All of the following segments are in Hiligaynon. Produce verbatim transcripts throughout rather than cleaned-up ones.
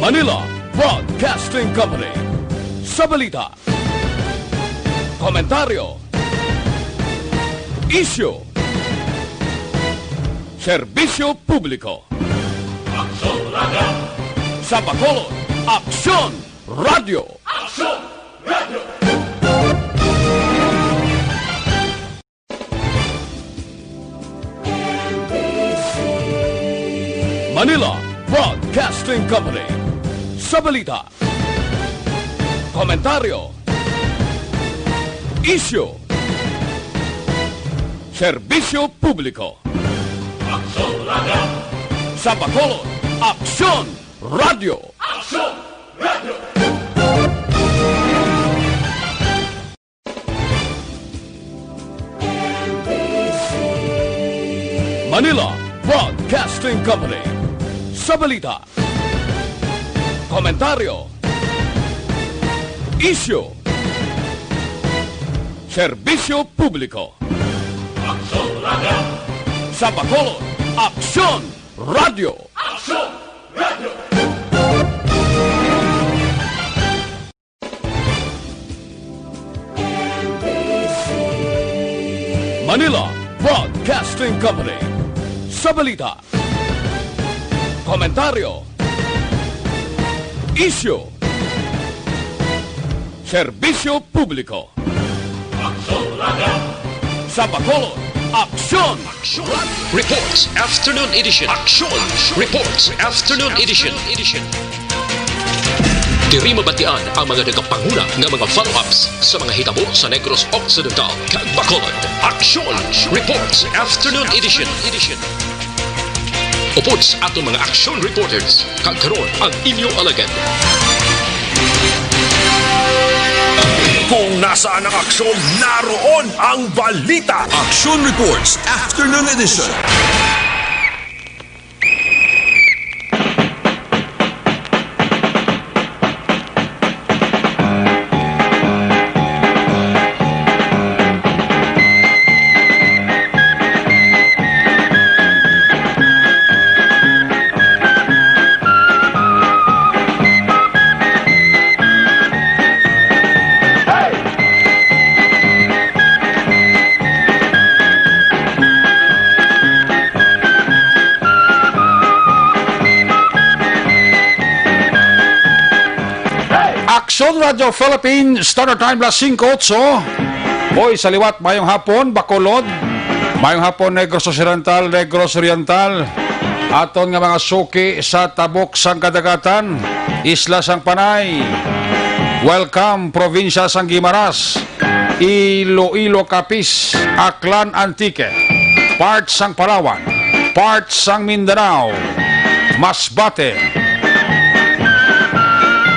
Manila Broadcasting Company. Sa balita, komentaryo, isyu, serbisyo publiko. Aksyon Radio. Sa Bacolod, Aksyon Radio. Aksyon Radio. Manila Broadcasting Company. Sa balita, komentaryo, isyu, serbisyo publiko. Aksyon Radio. Sa Bacolod, Aksyon Radio. Aksyon Radio. Manila Broadcasting Company. Sa balita, komentaryo, isyu, serbisyo publiko. Aksyon Radio. Sa Bacolod, Aksyon Radio. Aksyon Radio. Manila Broadcasting Company. Sa balita, komentaryo, isyu, serbisyo publiko. Aksyon Radio. Sa Bacolod, Aksyon. Aksyon Reports Afternoon Edition. Aksyon Reports Afternoon Edition. Diri mabatian ang mga nagapanguna nga mga follow-ups sa mga hitabo sa Negros Occidental kag Bacolod. Aksyon Reports Afternoon Edition. Upod sa aton mga action reporters, kag karon ang inyo alagad. Kung nasaan ang aksyon, naroon ang balita. Action Reports Afternoon Edition. Aksyon Radio Philippine Standard Time, las singko otso. Hoy, sa liwat, mayong hapon, Bacolod. Mayong hapon, Negros Occidental, Negros Oriental. Aton nga mga suki sa tabok sang kadagatan, Isla sang Panay. Welcome, Probinsya sang Guimaras, Iloilo, Capiz, Aklan, Antique, part sang Palawan, part sang Mindanao, Masbate.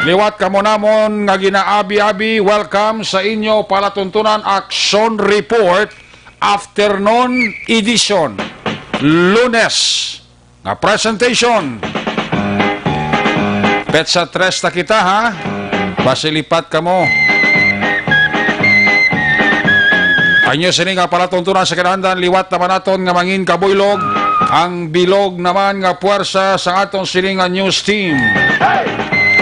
Liwat kamo namon nga ginaabi-abi, welcome sa inyo palatuntunan Action Report Afternoon Edition, Lunes nga presentation. Petsa tres na kita, ha? Pasilipat kamo. Ang inyo sini nga palatuntunan sa kinahanglan, liwat naman naton nga mangin kabuylog, ang bilog naman nga puwersa sa aton sini nga news team.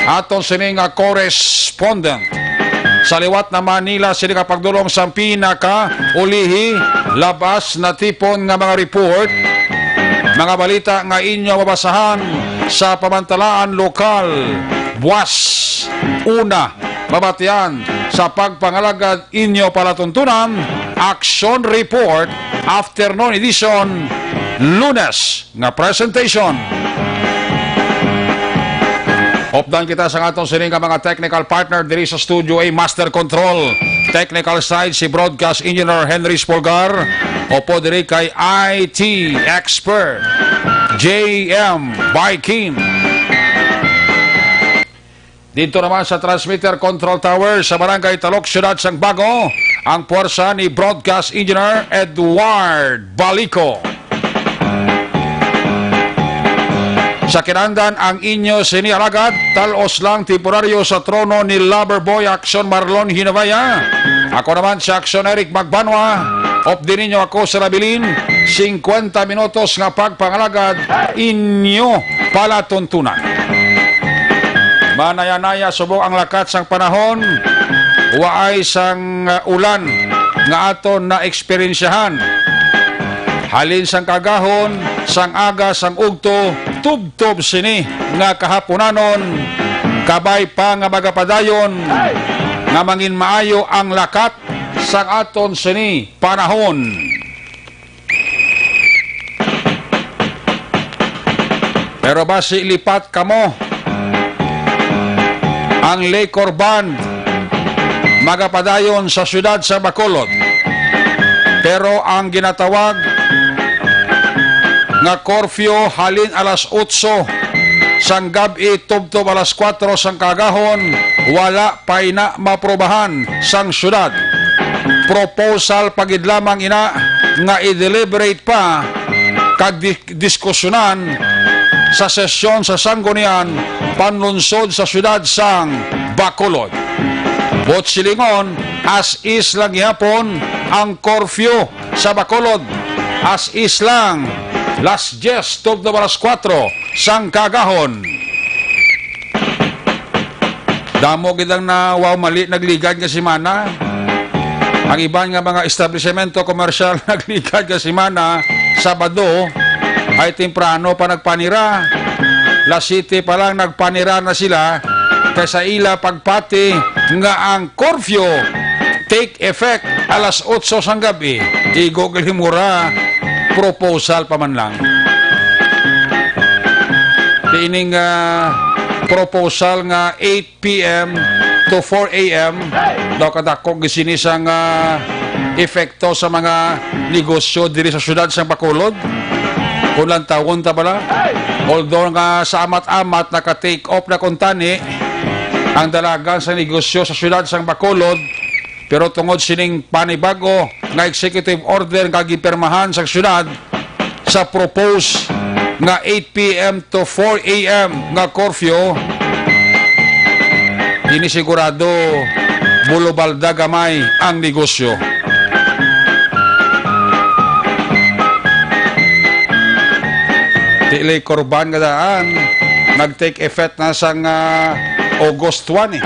Aton sini nga correspondent. Sa liwat na Manila, sini ka pagdulong sa pinakaulihi, labas na tipon nga mga report, mga balita nga inyo mabasahan sa pamantalaan lokal. Buwas, una, mabatian sa pagpangalagad inyo palatuntunan, Action Report, Afternoon Edition, Lunes nga presentation. Updan kita sa aton sini nga mga technical partner diri sa Studio A, Master Control, technical side si Broadcast Engineer Henry Spolgar, upod diri kay I T Expert J M Baikin. Dito naman sa Transmitter Control Tower sa Barangay Talok, Siyudad sang Bago, ang puwersa ni Broadcast Engineer Edward Balico. Sa kinahanglan, ang inyo sini alagad, tal-os lang temporaryo sa trono ni Lover Boy Action Marlon Hinabaya. Ako naman si Action Eric Magbanwa. Updi ninyo ako sa nabilin, singkwenta minutos nga pagpangalagad, inyo palatuntunan. Manaya-naya subong ang lakat sang panahon, waay sang, ah, ulan nga aton naeksperyensyahan. Halin sang kaagahon, sang aga, sang ugto, tubtob sini nga kahaponanon, kabay pa nga magapadayon nga manginmaayo ang lakat sang aton sini panahon. Pero basi lipat kamo, ang Lakor Band magapadayon sa siyudad sa Bacolod. Pero ang ginatawag nga curfew halin alas otso sang gab-i tubtob alas kuwatro sang kaagahon, wala pa ina maprobahan sang siyudad. Proposal pa gid lamang ina nga i-deliberate pa kag di-, diskusyonan sa sesyon sa Sanggunian Panlungsod sa siyudad sang Bacolod. Buot silingon, as is lang gihapon ang curfew sa Bacolod. As is lang, las diyes tubtob alas kuwatro sang kaagahon. Damo gid ang na, wow, mali, nagligad nga semana. Ang iban nga mga establisemento komersyal nagligad nga semana, Sabado, ay temprano pa nagpanira. Las siyete pa lang nagpanira na sila, kay sa ila pagpati nga ang curfew take effect alas otso sang gab-i. Igo gali mura, proposal pa man lang. Ining, ah, proposal nga eight p m to four a m daw kadako gid sini sang, ah, epekto sa mga negosyo diri sa siyudad sang Bacolod. Kung lantawon ta bala, although nga sa amat-amat naka-take off na kuntani ang dalagan sa negosyo sa siyudad sang Bacolod, pero tungod sining panibag-o nga executive order nga ginpirmahan sa siyudad, sa propose nga eight p m to four a m nga curfew, ini sigurado bulubalda gamay ang negosyo. Ti Lakor Band nga daan, nag-take effect na sang, ah, August one, eh.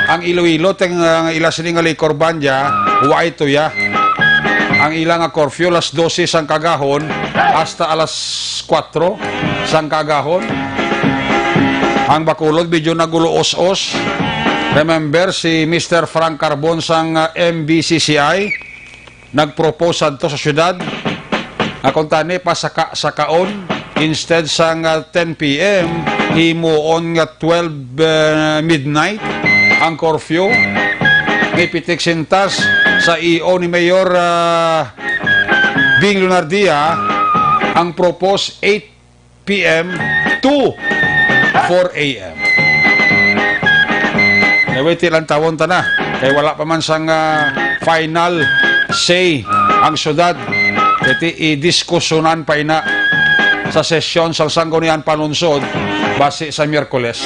Ang Iloilo, teng, ah, ila sini nga Lakor Band dya, waay tuya. Ang ila nga curfew, las dose sang kagahon hasta alas kuwatro sang kagahon. Ang Bacolod, medyo naguluos-os. Remember, si Mister Frank Carbon sang, ah, M B C C I, nag-propose adto sa syudad nga kung tani pasaka-sakaon, instead sang, ah, ten p m, himuon nga twelve, ah, midnight ang curfew. May pitik sintas sa E O ni Mayor, ah, Bing Lunardia, ang propose eight p m to four a m. Anyway, ti lantawon ta na. Kay wala pa man sang, ah, final say ang syudad. Kay ti idiskusyonan pa ina sa sesyon sa Sangguniang Panlungsod basi sa Miyerkules.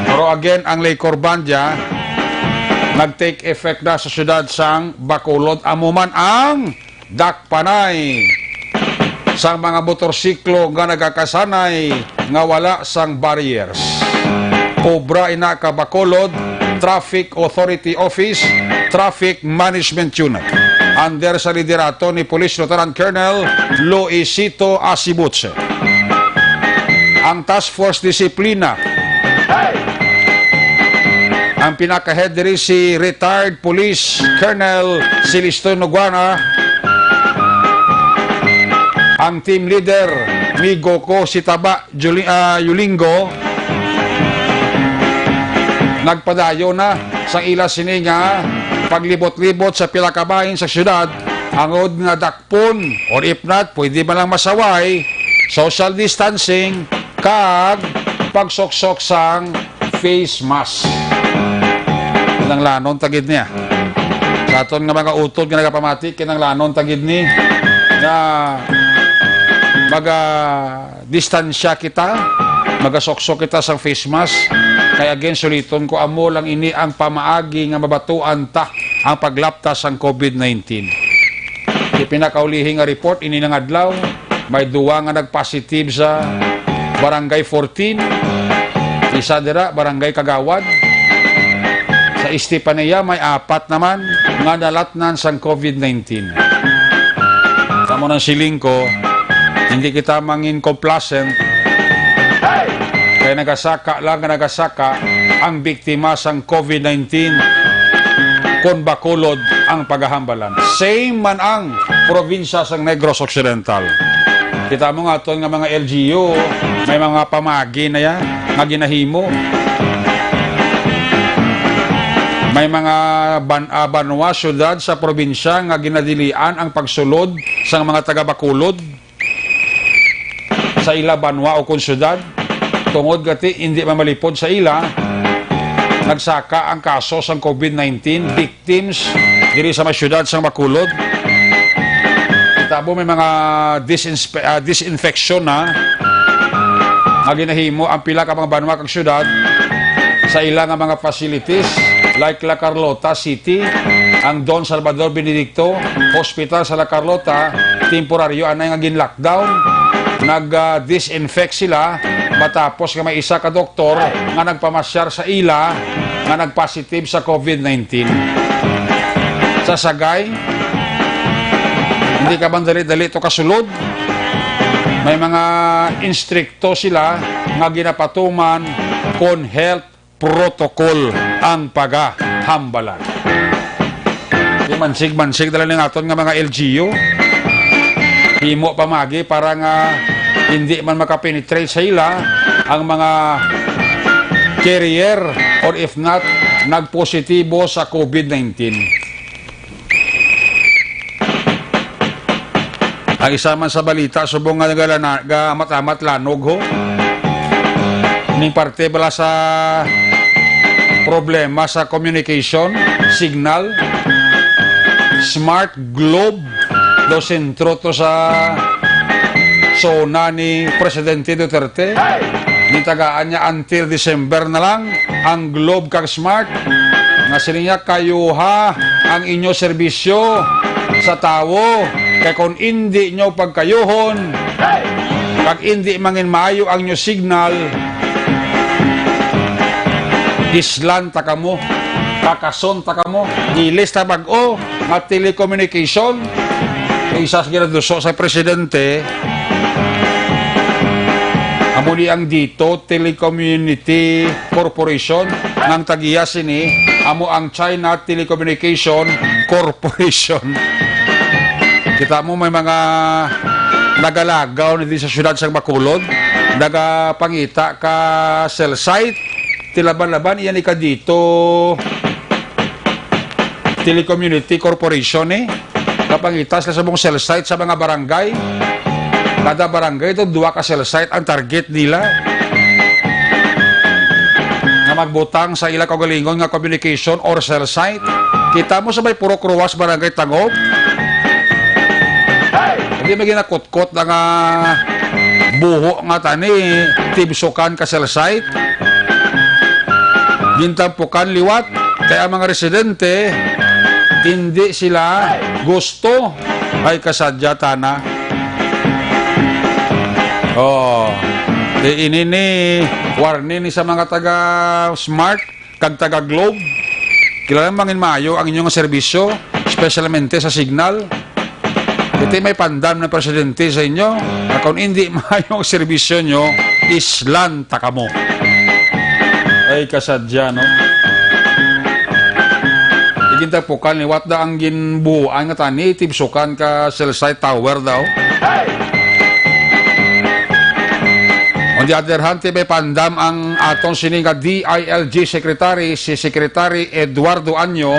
Pero again, ang Lakor Band dya nag-take effect na sa syudad sang Bacolod. Amo man ang dakpanay sang mga motorsiklo nga nagakasanay nga wala sang barriers. Obra ina ka Bacolod Traffic Authority Office, Traffic Management Unit, under sa liderato ni Police Lieutenant Colonel Luisito Asibutse. Ang Task Force Disiplina, ang pinaka-head diri si retired Police Colonel Silisto Noguana. Ang team leader, Migo ko si Taba Juli-, ah, Yulingo, nagpadayon na sa ila sini nga paglibot-libot sa pila ka bahin sa syudad, angod nga dakpon, or if not, pwede man lang masaway, social distancing, kag pagsuksok sang face mask. Kinahanglanon ta gid niya. Sa aton nga mga utod nga nagapamati, kinahanglanon ta gid ni nga maga-distansya kita, magasuksok kita sang face mask. Kay again, suliton ko, amo lang ini ang pamaagi nga mabatuan ta ang paglapta sang COVID nineteen. Sa pinakaulihi nga report, ini nga adlaw, may duwa nga nagpositive sa Barangay fourteen. Isa dira, Barangay Kagawad. Sa Estefanía, may apat naman nga nalatnan sang COVID nineteen. Sa amo nang siling ko, hindi kita mangin complacent kay nagasaka lang nga nagasaka ang biktima sang COVID nineteen kon Bacolod ang paghahambalan. Same man ang probinsya sang Negros Occidental. Kita mo nga aton nga mga L G U, may mga pamagi na ya nga ginahimo. May mga ban-, ah, banwa, syudad sa probinsya nga ginadilian ang pagsulod sang mga taga Bacolod sa ila banwa o kon syudad, tungod gati hindi man malipod sa ila. Nagsaka ang kaso sang COVID nineteen victims diri sa may syudad sang Bacolod. Kita mo may mga disinspe-, ah, disinfection na nga ginahimo ang pila ka mga banwa kag syudad sa ila nga mga facilities, like La Carlota City, ang Don Salvador Benedicto Hospital sa La Carlota, temporaryo anay nga gin-lockdown. Nag, ah, disinfect sila matapos nga may isa ka doktor nga nagpamasyar sa ila nga nagpositive sa COVID nineteen. Sa Sagay, hindi ka man dali-dali to kasulod. May mga instrikto sila nga ginapatuman kon health protocol ang pagahambalan. Di mansig-mansig dala ning aton nga mga L G U. Himo pamagi para nga hindi man makapenetrate sa ila ang mga carrier or if not, nagpositibo sa COVID nineteen. Ang isa man sa balita, subong nga nagalana-, gaamat-amat lanog, ho. Ning parte bala sa problema sa communication, signal, smart globe, do sentro to sa zona ni Presidente Duterte. Gitagaan niya until December na lang ang globe kag smart. Nga siling niya, kayuha ang inyo serbisyo sa tawo. Kay kung indi nyo pagkayuhon, kag indi mangin maayo ang inyo signal, islan ta kamo, kakason ta kamo, ilis ta bag-o nga telecommunication. Isa sa ginaduso sa presidente, amo ni ang dito Telecommunity Corporation, nga ang tagiya sini amo ang China Telecommunication Corporation. Kita mo, may mga nagalagaw na din sa siyudad sa Bacolod, nagapangita ka cell site, tilaban-laban, iyan ika dito Telecommunity Corporation, eh. Kapangita sila sa mong cell site sa mga barangay. Kada barangay, ito, duha ka cell site ang target nila nga magbutang sa ila kaugalingon nga communication or cell site. Kita mo sa may Purok Ruwas, Barangay Tangob. Hindi may ginakutkot na nga buho nga tani, tibsukan ka cell site. Gintampukan liwat, kay ang mga residente, hindi sila gusto. Ay, kasadya tana. Oh, di ini ni warning ni sa mga taga Smart kag taga Globe. Kailangan mangin maayo ang inyong serbisyo, espesyalmente sa signal. Iti may pandam na presidente sa inyo, nga kung hindi maayo ang serbisyo nyo, islan ta kamo. Ay, kasadya, no? Igintapukan ni what da ang ginbuan nga tani, tibsukan ka cell site tower daw. On the other hand, ti may pandam ang aton sini nga D I L G secretary, si Secretary Eduardo Anyo,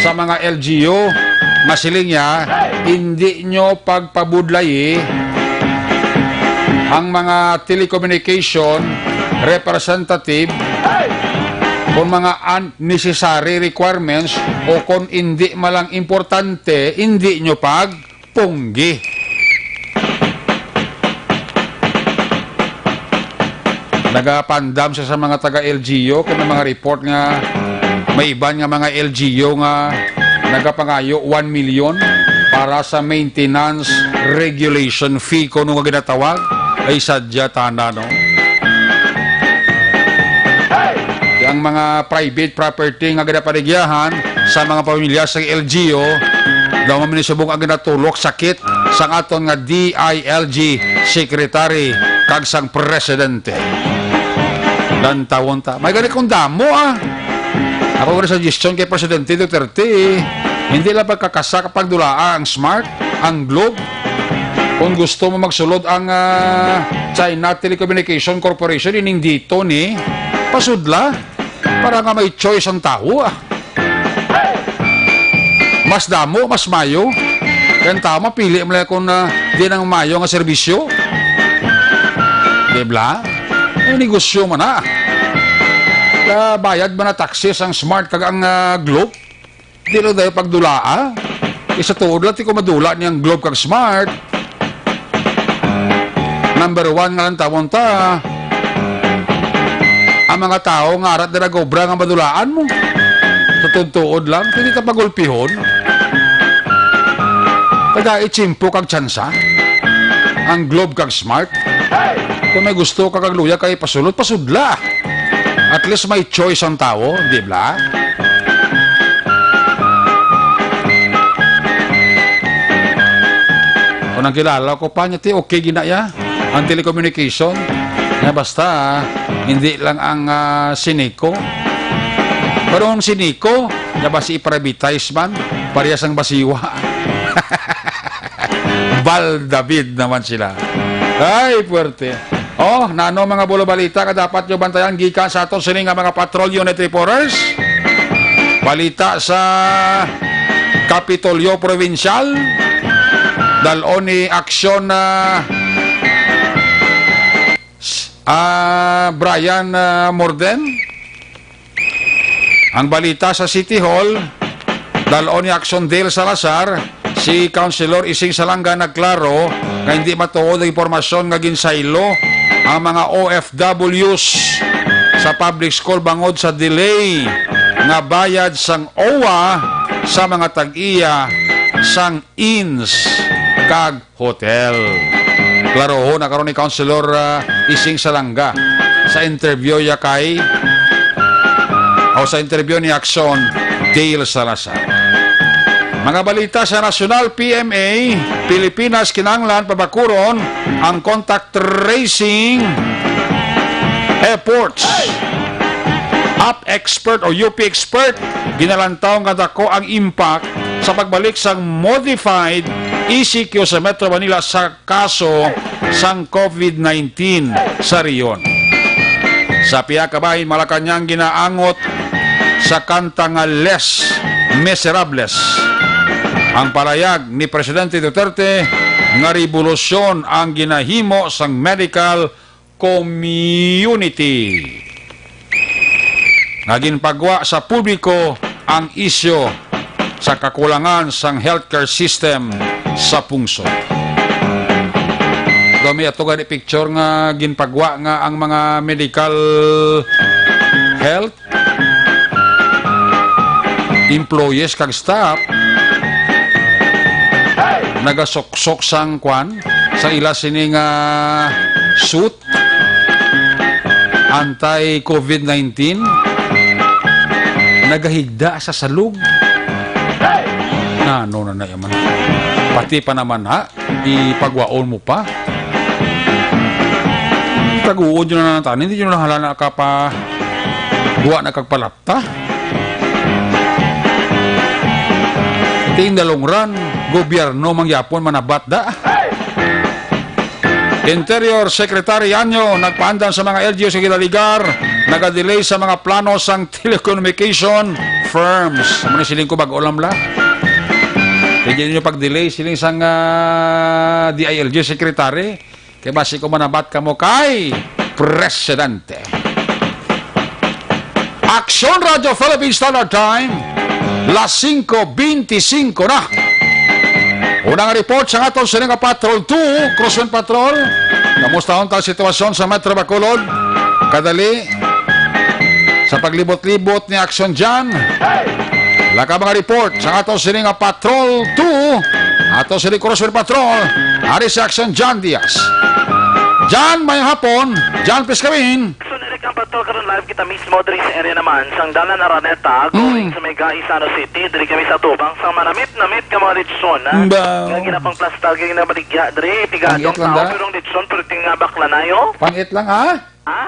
sa mga L G U nga siling niya, hindi nyo pagpabudlayi ang mga telecommunication representative kung mga unnecessary requirements o kung hindi malang importante, hindi nyo pagpunggi. Nagapandam siya sa mga taga L G U kung may mga report nga may iban nga mga L G U nga nagapangayo one million para sa maintenance regulation fee, kuno nga ginatawag. Ay, sadya tana, no? ang mga private property nga ginapaligyahan sa mga pamilya sa L G U, daw maminisubong ang ginatulok sakit sang aton nga D I L G secretary kag sang presidente. Lantawon ta. May gani kung damo, ah. Ako gani suggestion kay Presidente Duterte, eh. Hindi lang pagkakasa kapag dulaa ang smart, ang globe. Kung gusto mo magsulod ang, ah, China Telecommunication Corporation, ining dito ni, pasudla. Para nga may choice ang tawo, ah. Mas damo, mas mayo. Kaya ang tawo mapili mo lang kung, ah, di nang mayo nga serbisyo. Di ba? May negosyo man na. Kaya bayad man na taxes ang smart kag ang, ah, globe. Di lang tayo pagdulaa. Isa tuod lang, ti ko madula niyang globe kag smart. Number one nga lang tawon ta. Ang mga tao nga arat na nag-obra nga madulaan mo. Sa tuod-tuod lang, hindi ta pagulpihon. Taga itsimpo kag tsansa. Ang globe kag smart. Kung may gusto ka kag luya kay pasulod, pasudla. At least may choice ang tawo, di ba? Kung ang kilala ko pa niya, ti, okay gina ya. Ang telecommunication, na basta, hindi lang ang, ah, Sinico. Pero ang Sinico, na basi i-privatize man, parehas ang basiwa. Bal David naman sila. Ay, puwerte. Oh, nano mga bulo balita nga dapat nyo bantayan gikan sa aton sini nga mga patrol unit reporters? Balita sa Kapitolyo Provincial, dal-on ni aksyon na, ah, Brian, ah, Morden. Ang balita sa City Hall, dal-on ni Action Dale Salazar, si Councilor Ising Salanga nagklaro nga hindi matuod ang impormasyon nga ginsaylo ang mga O F Ws sa public school bangod sa delay nga bayad sang O W A sa mga tag-iya sang inns kag hotel. Klarohon na karon ni Councilor, ah, Ising Salanga sa interview ya kay, o sa interview ni Action Dale Salazar. Mga balita sa nasyonal, P M A, Pilipinas kinahanglan pabakuron ang contact tracing efforts. App expert o U P expert, ginalantaw nga dako ang impact sa pagbalik sang modified E C Q sa Metro Manila sa kaso sang COVID nineteen sa rehiyon. Sa pihak ka bahin, Malacañang ginaangot sa kanta nga Les Miserables ang palayag ni Presidente Duterte nga rebolusyon ang ginahimo sang medical community. Nga ginpagwa sa publiko ang isyu sa kakulangan sang healthcare system sa pungsod. Kami ato gani picture nga ginpagwa nga ang mga medical health employees kag staff nagasuksok sang kwan sa ila sini nga suit anti-COVID nineteen, nagahigda sa salog. Nano na na yaman? Pati pa naman, ha? Ipagwaon mo pa? Taguod nyo na lang tanin, hindi nyo na hala na kapa guwa na kagpalapta. Ti in the long run, gobyerno mangyapon manabat da. Interior Secretary Anyo nagpaandam sa mga L G U sa Gilaligar, nagadelay sa mga plano sang telecommunication firms. Amo ni siling ko, bag-o lang bala. Hindi ninyo pag-delay siling sang, ah, D I L G Secretary. Kay basi ko manabat kamo kay Presidente. Aksyon Radyo Philippine Standard Time, las singko beintisinko na. Unang report sa aton sini nga Patrol two, Crosswind Patrol. Kamusta ang sitwasyon sa Metro Bacolod? Kadali. Sa paglibot-libot ni Aksyon John, laka mga report sa aton sini nga Patrol two, aton sini Crosswind Patrol, ari si Aksyon John Diaz. John, may hapon. John, please come in. So, karon live kita mismo diri sa area naman sang Dalan Araneta, Mm. going sa may Gaisano City. Diri kami sa tubang sa manamit-namit ka mga lechon, ha? Ba- Nga ginapangplastar, nga ginabaligya diri, pigadong Pangit lang tao, da. Pero ang lechon, pero ting nga bakla na, yo. Pangit lang, ha? Ha?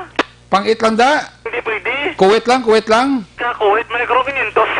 Pangit lang, da. Hindi pwede. Kuwit lang, kuwit lang. Kakuwit, may karo quinientos.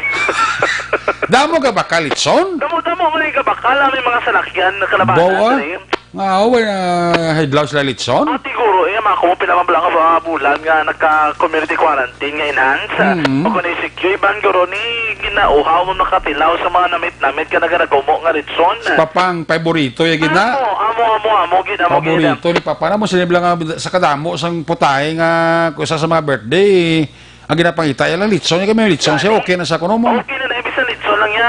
Damo ka ba ka lechon? Damo-damo man ang kabakal, may mga salakyan na kalabasa Bawa? diri. Nga, oh, wala na hidlaw sila litson? Ah, siguro, eh, mga kumo, pila man bala ka mga bulan nga nagka-community quarantine nga enhance. Mm. O kung isik yung iban, guro, ni ginauhaw mo makatilaw sa mga namit-namit ka nagaragumo nga litson. Papang, paborito, yung gina? Amo, amo, amo, amo, gid, amo, gid. Paborito ni Papa na mo, sila nga sa kadamo, sang putay nga, kusa sa mga birthday. Ang ginapangita, yan lang litson. Yung kami litson siya, okay na sa kuno mo. Okay na na, bisan litson lang niya,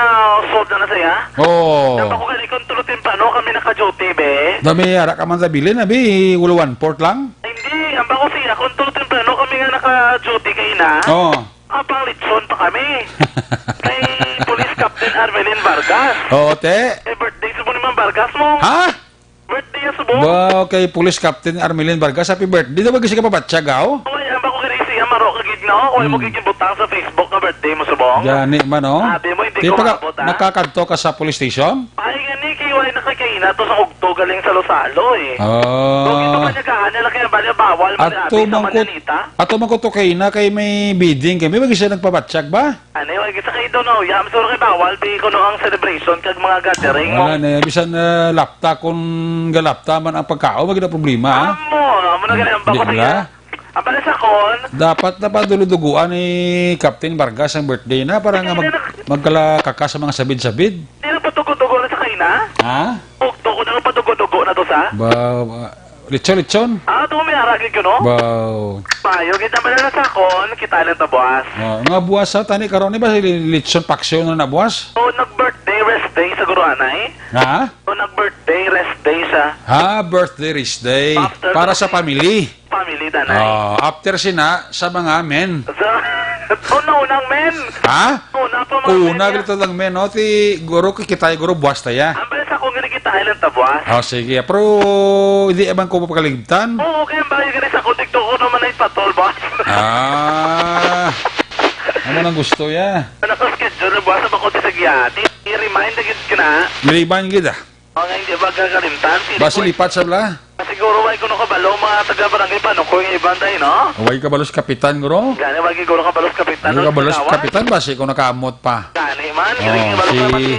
sold na na siya. Oo. Dapat ko gali kung tulo temprano kami naka-duty, be. Dami, ara ka man sa bilin, abi, ulo one-fourth lang. Hindi, ang bako siya, kung tulo temprano kami nga naka-duty kayo na, Oo. ang pang litson pa kami. Kay Police Captain Armelin Vargas. Oo, te. Eh, birthday sa po ni Ma'am Vargas mo. Ha? Birthday niya subong. Wow, kay Police Captain Armelin Vargas, happy birthday. Di ba kasi ka pabatsyag, aw? Oy, ang bako kini siya, maro ka gid, no? Oy, mo Hmm. gid butang sa Facebook nga birthday mo subong. Gani man, oh. Sabi mo, hindi Di ko pa ka, maabot, ah. Nakakadto ka sa police station? Ay, gani, kay wala na kay kaina to sa ugto galing sa Losalo, eh. Ah. Kung ito pa niya gahan, nila kaya bali, bawal man Ato abi sa man ko, Mananita. Ato man ko to kaina kay may bidding kay. May ba siya nagpabatsyag ba? Ano yung, sa kayo daw, no? Yam, sure kay bawal, di ko no ang celebration kag mga gathering mo. Wala na, bisan, ah, lapta, kung galapta man ang pagkaon, wag na problema, ha? Amo, amo na gali ang Di bako ba? Siya. Ang pala sa kon. Dapat na padulo-duguan ni Captain Vargas ang birthday na para nga mag-, Hindi na. Magkalakaka sa mga sabid-sabid. Hindi na patugo-tugo na sa kaina? Ha? Ugto ko na patugo-tugo na to sa? Ba, ba, Lechon, lechon. Ah, ito may aragid ko, no? Wow. Mayo, kita man na sa akon, kita lang ta buwas. Oh, nga buwas sa tani karon ni ba si lechon paksiw na na buwas? O, nag-birthday rest day sa guro anay. Ha? O, nag-birthday rest day siya. Ha, birthday rest day. After Para sa birthday. Family. Family, danay. Oh, after sina sa mga men. Sa, oh, naunang men. Ha? Una pa, mga Una, men, ya. Gito lang, men, no? Ti, guro, kikitay, guro, buwas ta, ya. Ang bala sa akong gani kita, ilan ta buwas? Oh, sige. Pero, hindi, abang ko mapakaligtan. Oo, kaya ang bagay gani sa akong TikTok ko naman ay patol, boss. Ah. Ano nang gusto, ya? Ano ko schedule na buwas sa bakod sa giyati? I-remind na gid ka na. I-remind gid, ah. O, nga hindi ba gagalimtan? Hindi Basi ko lipat sa bala? Siguro, way ko nakabalo, mga taga-barangay Panukoy nga iban tayo, no? Way kabalo si Kapitan, guro? Gani, way ko kabalo si Kapitan, Way no? kabalo si Kagawan? Kapitan, basi ko nakaamot pa. Gani man, Oh, gani kabalo si, pa man si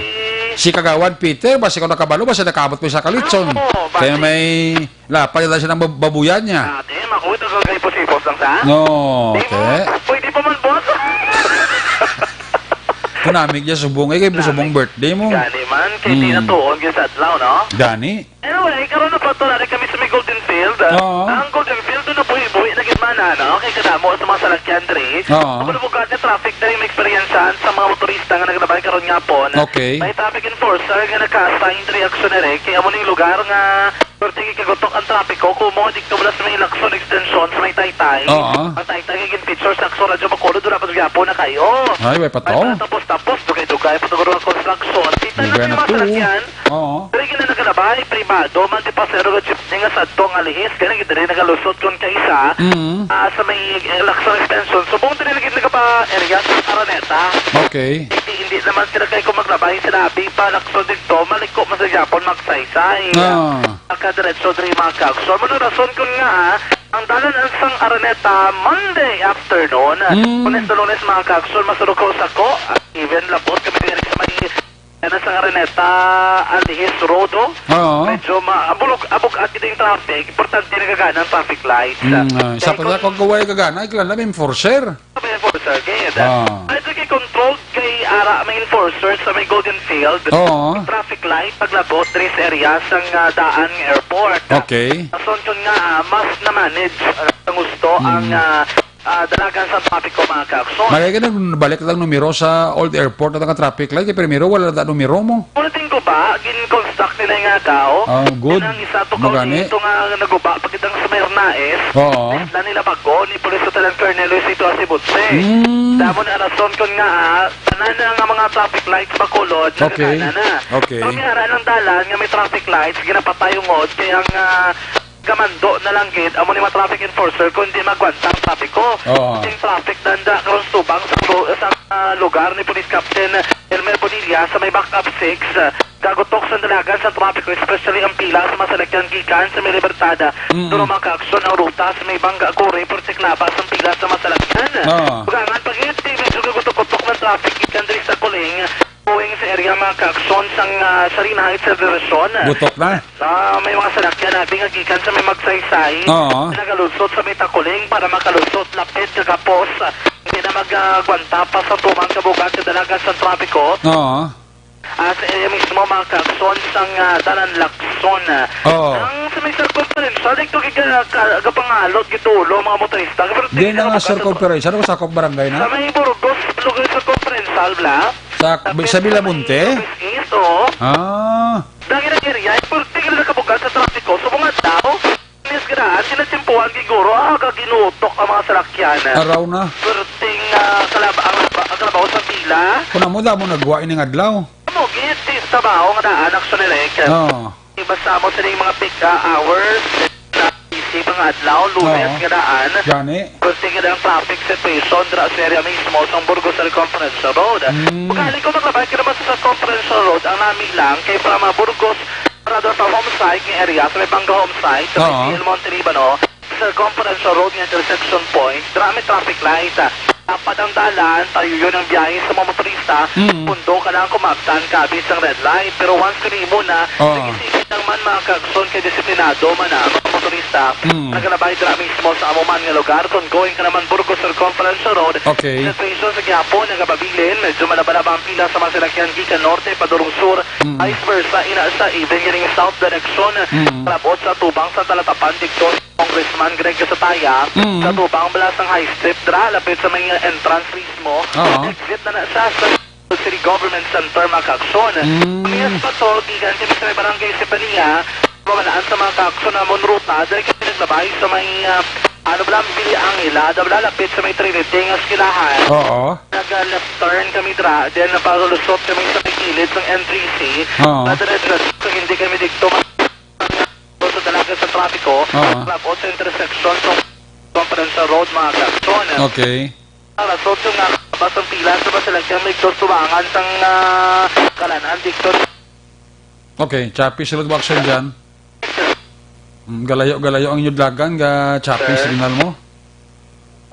si Kagawan Peter, basi ko nakabalo, basi nakaamot pa sa kalitson. Oo, basi Kaya may lapad na siya ng bab-, babuyan niya. Ate, makuha ito kung kayo pusipos lang sa? No, Di mo, te. Pwede pa man, boss. Kunamig niya subong, eh, kay Kunamig. Subong birthday mo. Gani man, kay Hmm. tinatuon yun sa adlaw, no? Gani. Anyway, karon na pa to, nari kami sa may Golden Field. Oo. Ang Golden Field, doon na buhi-buhi na gid man, ano? Kay kadamo sa mga salakyan diri. Oo. Ang mga bugad na traffic diri, may eksperyensyahan sa mga motorista nga naglabay karon nga hapon. Okay. May traffic enforcer nga naka-assign diri, aksyon diri. Kay amo ning lugar nga, perti kagutok ang trapiko, kumo dito mula sa may Lacson Extension, sa may Taytay. Oo. Ang Taytay, nga gin-feature sa Aksyon Radyo Bacolod, wala pa sa Gyapo na kayo. Ay, way pa to. Ay, tapos, tapos, dugay-dugay, pa siguro ang construction. Kita Dugay na na yung mga to. Salakyan. Oo. Pero yun na nagalabay, pribado, man di pasero nga jeepney nga sadto nga lihis, kaya nagdiri nagalusot kun kaisa, Mm. ah, sa may, eh, Lacson Extension. Subong diri lagi nagapa-area sa Araneta. Okay. Hindi, hindi naman sila kayo kung maglabay, sila abi pa Lacson dito, maliko man sa Japon, magsaysay. Ah. Makadiretso diri mga kaaksyon. Mano rason kun nga, ah, ang dalan ang sang Araneta, Monday afternoon. Mm. Lunes na Lunes, mga kaaksyon, masurog ka sa ko. Even labot kami diri sa may Ano sa Araneta, Alihis Road, oh. Oo. Medyo ma-, abulog, abog-at kita yung traffic. Importante na gagana ang traffic lights. Mm, ah, sa kay pala kung kung gaway gagana, iklan na may enforcer. May enforcer, kaya yan. Ah. Ay, ito kay controlled kay ara may enforcer sa may Golden Field. Oo. Traffic light, paglabot, diri sa area, sa nga daan ng airport. Okay. Asunción nga, ah, mas na-manage, ah, ang gusto, ang, Mm. ah, Ah, dalagan sa trapiko, mga kaaksyon. Malay ka na, balik lang numero sa old airport at ang traffic light. Kay primero, wala na numero mo. Ulitin ko ba, gin-construct nila nga tao? Ah, good. Yan ang isa to Magani. Kaunito nga naguba, pagkitang sa Mernaes. Oo. Isla nila bago, ni Police Lieutenant Colonel Luisito Asibutse. Hmm. Damo na rason kun nga, ah, tanan na nga mga traffic lights Bacolod, Okay. Nagana na. Okay. Pero may ara ng dalan nga may traffic lights, ginapatay yung ngod, kaya nga, kamando na lang gid amo ni mga traffic enforcer kung di magwanta ang trapiko. Oo. Ang traffic danda karon sa tubang sa, lu- sa, ah, lugar ni Police Captain Elmer Bonilla sa may backup six, ah, gagutok sa dalagan sa trapiko, especially ang pila sa mga salakyan gikan sa may Libertad. Mm-mm. Duro mga kaaksyon ang ruta sa may Bangga Kore, pero siklaba sa pila sa mga salakyan. Oo. Bugangan pa gid, medyo gagutok-gutok ng traffic gikan diri sa Kuling. Going sa area, mga kaaksyon, sang, ah, Sarina Heights subdivision. Butok na. Ah, may mga salakyan abi nga gikan sa may Magsaysay. Oo. Nagalusot sa may Takuling para makalusot lapit sa Kapos. Hindi na magagwanta pa sa tumang kabugat sa dalagan sa trapiko. Oo. Ah, sa area mismo, mga kaaksyon, sang, ah, Dalan Lacson. Oo. Ang sa may circumferential, dito giga-, ka-, gapangalot, gitulo, mga motorista. Pero Di tingin na nga ako, circumferential. Ano ko, sakop barangay na? Sa may Burgos, lugar circumferential, bla? Sa, Sa sa Villamonte? East, oo. Ah. Dahil ang area, importante na nakabugal sa trapiko. So, mga tao, miss ka daan, sila tsimpuhan, giguro, ah, kaginutok ang mga salakyan. Araw na. Perting, ah, kalab-, ang, ang kalabaw sa pila. Kung amo, damo nagwa ining adlaw. Amo, gid, sa trabaho nga daan, actually, like, Oo. Basta mo sining mga peak, ah, hours, sa busy mga adlaw, Lunes Oo. nga daan. Gani. Kunti nga ang traffic situation dira sa area mismo sa Burgos Circumferential Road. Mm. Ugali ko maglabay ka naman sa Circumferential Road, ang nami lang kay from, ah, Burgos, para doon sa home site nga area, sa may Bangga home site, sa may Oo. Del Monte Libano, Circumferential Road nga intersection point, dira may traffic light. Tapad ang dalan, tayo yun ang biyahe sa mga motorista. Mm. Pundo ka lang kung maabtan ka abi sang red light. Pero once ka nimo na, Oo. Sige, sige lang man, mga kagson, kay disiplinado man na ang mga motorista. Mm. Nagalabay dira mismo sa amo man nga lugar. Kung going ka naman Burgos Circumferential Road, Okay. Sa station sa gihapon, nagababilin, medyo malabalaba ang pila sa mga sinakyan gikan norte padulong sur, Mm. vice versa, ina sa even ganing south direction. Mm. Labot sa tubang sa Talatapan, dikto Congressman Greg Casataya, Mm. sa tubang bala sang High Street dra, lapit sa may entrance mismo. Oo. Exit na na siya sa City Government Center, mga kagson. Mm. Mayas pa to, gikan kami sa may barangay Sipania, mabalaan sa mga kagson namon ruta, dahil kami naglabay sa may, ah, ano bala, Villa Angela, da bala, lapit sa may Trinity nga eskwelahan. Oo. Nag-left turn kami dra, then napalusot kami sa may gilid sang N T C. Oo. Nadiretso, so hindi kami dito ma- sa dalaga sa trapiko, Oo. Labot sa intersection sa Conference Road, mga kagson. Okay. Ang rason nga basta pila sa basta lang siyang may tubangan sang, ah, kalanan dito. Okay, choppy sulod mo action dyan. Mm, galayo, galayo ang inyong dalagan, ga choppy Sir. Signal mo.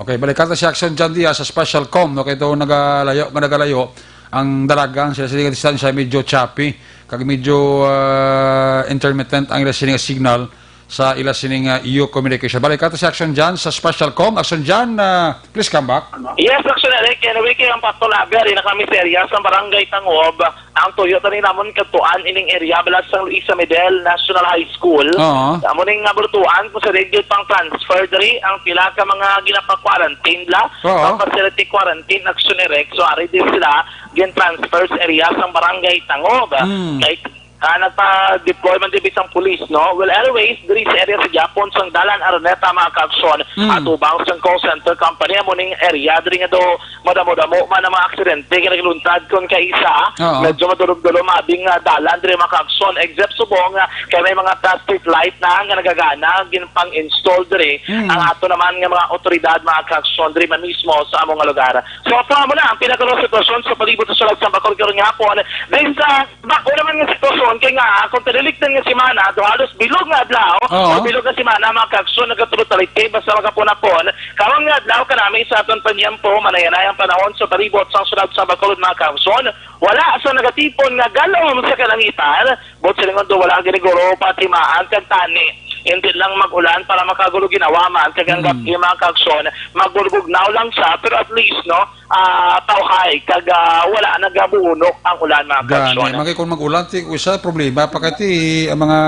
Okay, balik ka si Action John Diaz sa Special Com, no? Kay ito nagalayo, nga nagalayo ang dalagan, sila, sila distansya medyo choppy, kag medyo, ah, intermittent ang ila sining signal sa ila sining, ah, iyo communication. Balik ka si Action John sa Special Com. Action John, ah, please come back. Yes, Action Eric, anyway, kay ang Pastor Labi, ari na kami sa area sa Barangay Tangob. Ang tuyo tani namon kadtuan ining area balas sang Luisa Medel National High School. Oo. Amo ning nga burtuan kung sa radio pang transfer diri ang pila ka mga ginapa-quarantine la, Oo. Ang facility quarantine action direct. So ari din sila gin-transfer sa area sang Barangay Tangob. Mm. Kay, ah, nagpa-deploy man din sang pulis, no? Well, anyways, diri sa area sa Japon sang Dalan Araneta, mga kaaksyon, Mm. atubang sang call center company, amo ning area diri nga do madamo-damo man ang mga aksidente nga nagluntad kon kaisa. Oo. Medyo madulom-dulom ang abing, ah, dalan diri, mga kaaksyon, except subong, ah, kay may mga traffic light na nga nagagana, ginpang-install diri. Mm. Ang ato naman nga mga otoridad, mga kaaksyon, diri man mismo sa among nga lugar. So, ato mo na ang pinakalaw sitwasyon sa palibot sa Sulag, San Bacolod karon nga hapon. Then sa bako naman nga sitwasyon, kay nga, kung talilikdan nga semana, do halos bilog nga adlaw, Oo. o bilog nga semana, mga kaaksyon, nagatulo talikay, basta magapon-apon, Karon nga adlaw kanami sa aton panyempo, manayanay ang panahon sa palibot sang Sulag, San Bacolod, mga kaaksyon. Wala sa nagatipon nga galom sa kalangitan, but silingon do wala giniguro patimaan kag tani. Hindi lang mag-ulan para makagulo ginawa man kag ang Mm. gabi, mga kaaksyon, magbulbugnaw lang siya, pero at least, no, ah, tawhay kag, ah, wala nagabunok ang ulan, mga Gani, kaaksyon. Maki kung mag-ulan, ti, usa problema pa kay ti ang mga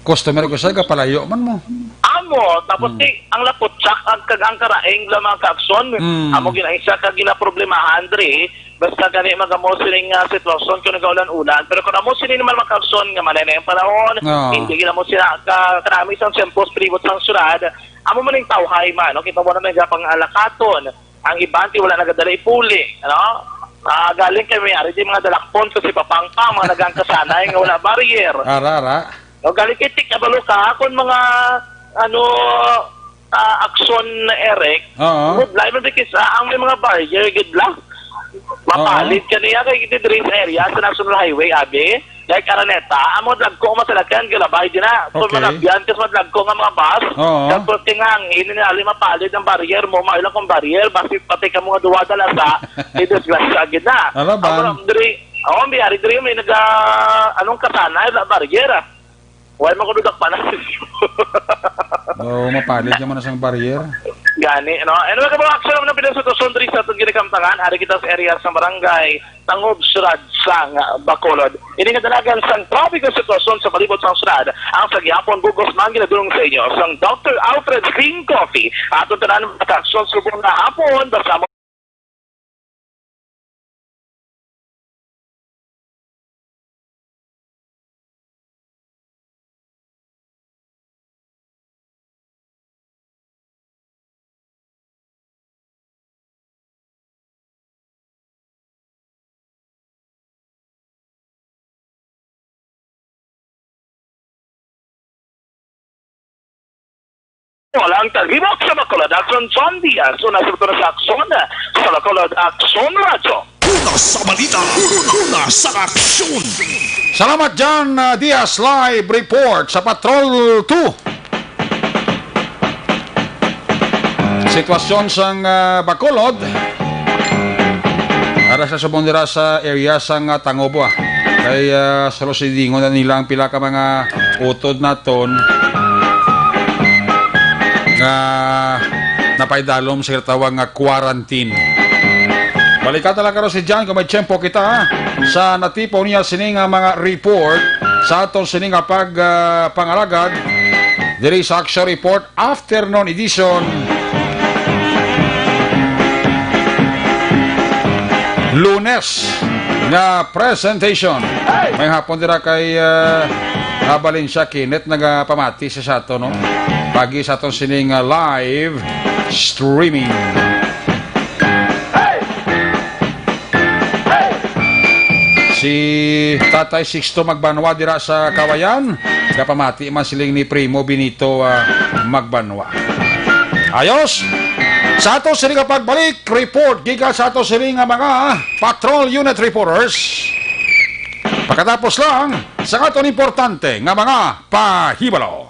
customer ko sa kapalayo man mo. Amo, tapos Hmm. ti, ang laputsak, ang kag-, ang karaing la, mga kaaksyon. Hmm. Amo ginaisa ka ginaproblemahan diri. Basta gani magamo sining, ah, sitwasyon kung nagaulan-ulan. Pero kung amo sini naman, mga kaaksyon, nga manay na yung panahon, Oo. hindi gina mo sila ka-, kanami sang siyempos palibot sang syudad. Amo man yung tawhay man, no? Kita mo na may gapang alakaton. Ang iban, ti wala nagadala ipuli, ano? Ah, galing kay may ari di mga dalakpon sa si Papangpang, mga nagangkasanay nga wala barrier. Ara, ara. O, gani kay ti kabalo ka, kung mga, ano, ah, aksyon, Eric, Oo. Good life, because, ah, ang may mga barrier, good luck. Mapalid Oo. ka niya, kay diri sa area, sa National Highway, abi. Like Araneta, ang mga dagko nga masalakyan, galabay din na. Kung Okay. manabyan ka sa mga dagko nga mga bus, Oo. tapos tingang, ininali mapalid ang barrier mo, mailang kung barrier, basi pati ka mga duwa dalasa, may disgrasya gid na. Ala, Ang ban. mga diri, oh, may ari diri, may naga, anong kasanay, la barrier, ah. Wala man ko dudak pa na. Oo, mapalid naman na sang barrier. Gani, no? Anyway, kabang aksyon naman ang pinasituasyon diri sa atong ginakamtangan. Ari kita sa area sa barangay Tangob, syudad sang Bacolod. Ini nga dalagan sang trapiko sitwasyon sa palibot sang syudad. Ang sa gihapon bugos man ginadulong sa inyo sang Doctor Alfred Green Coffee. Aton tanan mga aksyon subong nga hapon. Basta mo Wala ang tagibok sa Bacolod. Aksyon John Diaz, una sa Bacolod sa Aksyon, sa Bacolod Aksyon Radyo. Una sa balita, una sa aksyon. Salamat, John, uh, Diaz, live report sa Patrol two. Sitwasyon sang, uh, Bacolod. Ara sa subong dira sa area sang, uh, Tangobo, ah. Kay, uh, sa Lusidingon na nila ang pila ka mga utod naton nga napaidalom sa ginatawag nga quarantine. Balikan na lang karon si John kung may tiyempo kita, ha? Sa natipaw niya sini nga mga report sa aton sini nga pag, ah, pangalagad diri sa Action Report Afternoon Edition. Lunes nga presentation. May hapon dira kay, ah, ah, Valencia Kenneth nagapamati sa sato, no? Pagi sa aton sining, ah, live streaming. Si Tatay Sixto Magbanwa dira sa Kawayan, kapamati man siling ni Primo Benito, ah, Magbanwa. Ayos! Sa ato sini nga pagbalik, report gikan sa ato sini nga mga patrol unit reporters. Pagkatapos lang sa aton importante nga mga pahibalo.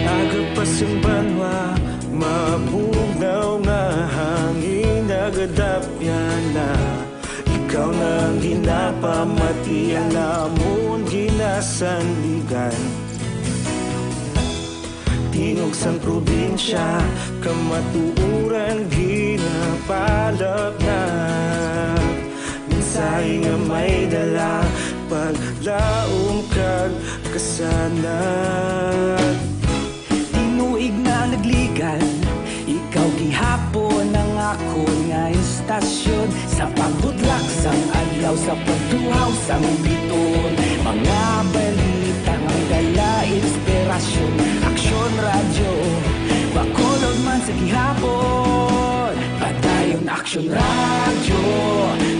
Aga pa sang banwa, mabugnaw nga hangin nagadapyan na. Ikaw na ang ginapamati, ang amon ginasandigan. Tingog sang probinsya, kamatuoran ginapalapnap. Mensahe nga may dala, paglaom kag kasanag. Tinuig na nagligan, ikaw gihapon ang akon nga istasyon. Sa pagbudlak sang adlaw, sa pagtuhaw sang biton, mga balita nga dala inspirasyon. Aksyon Radyo, Bacolod man sa gihapon. Padayon Aksyon Radyo,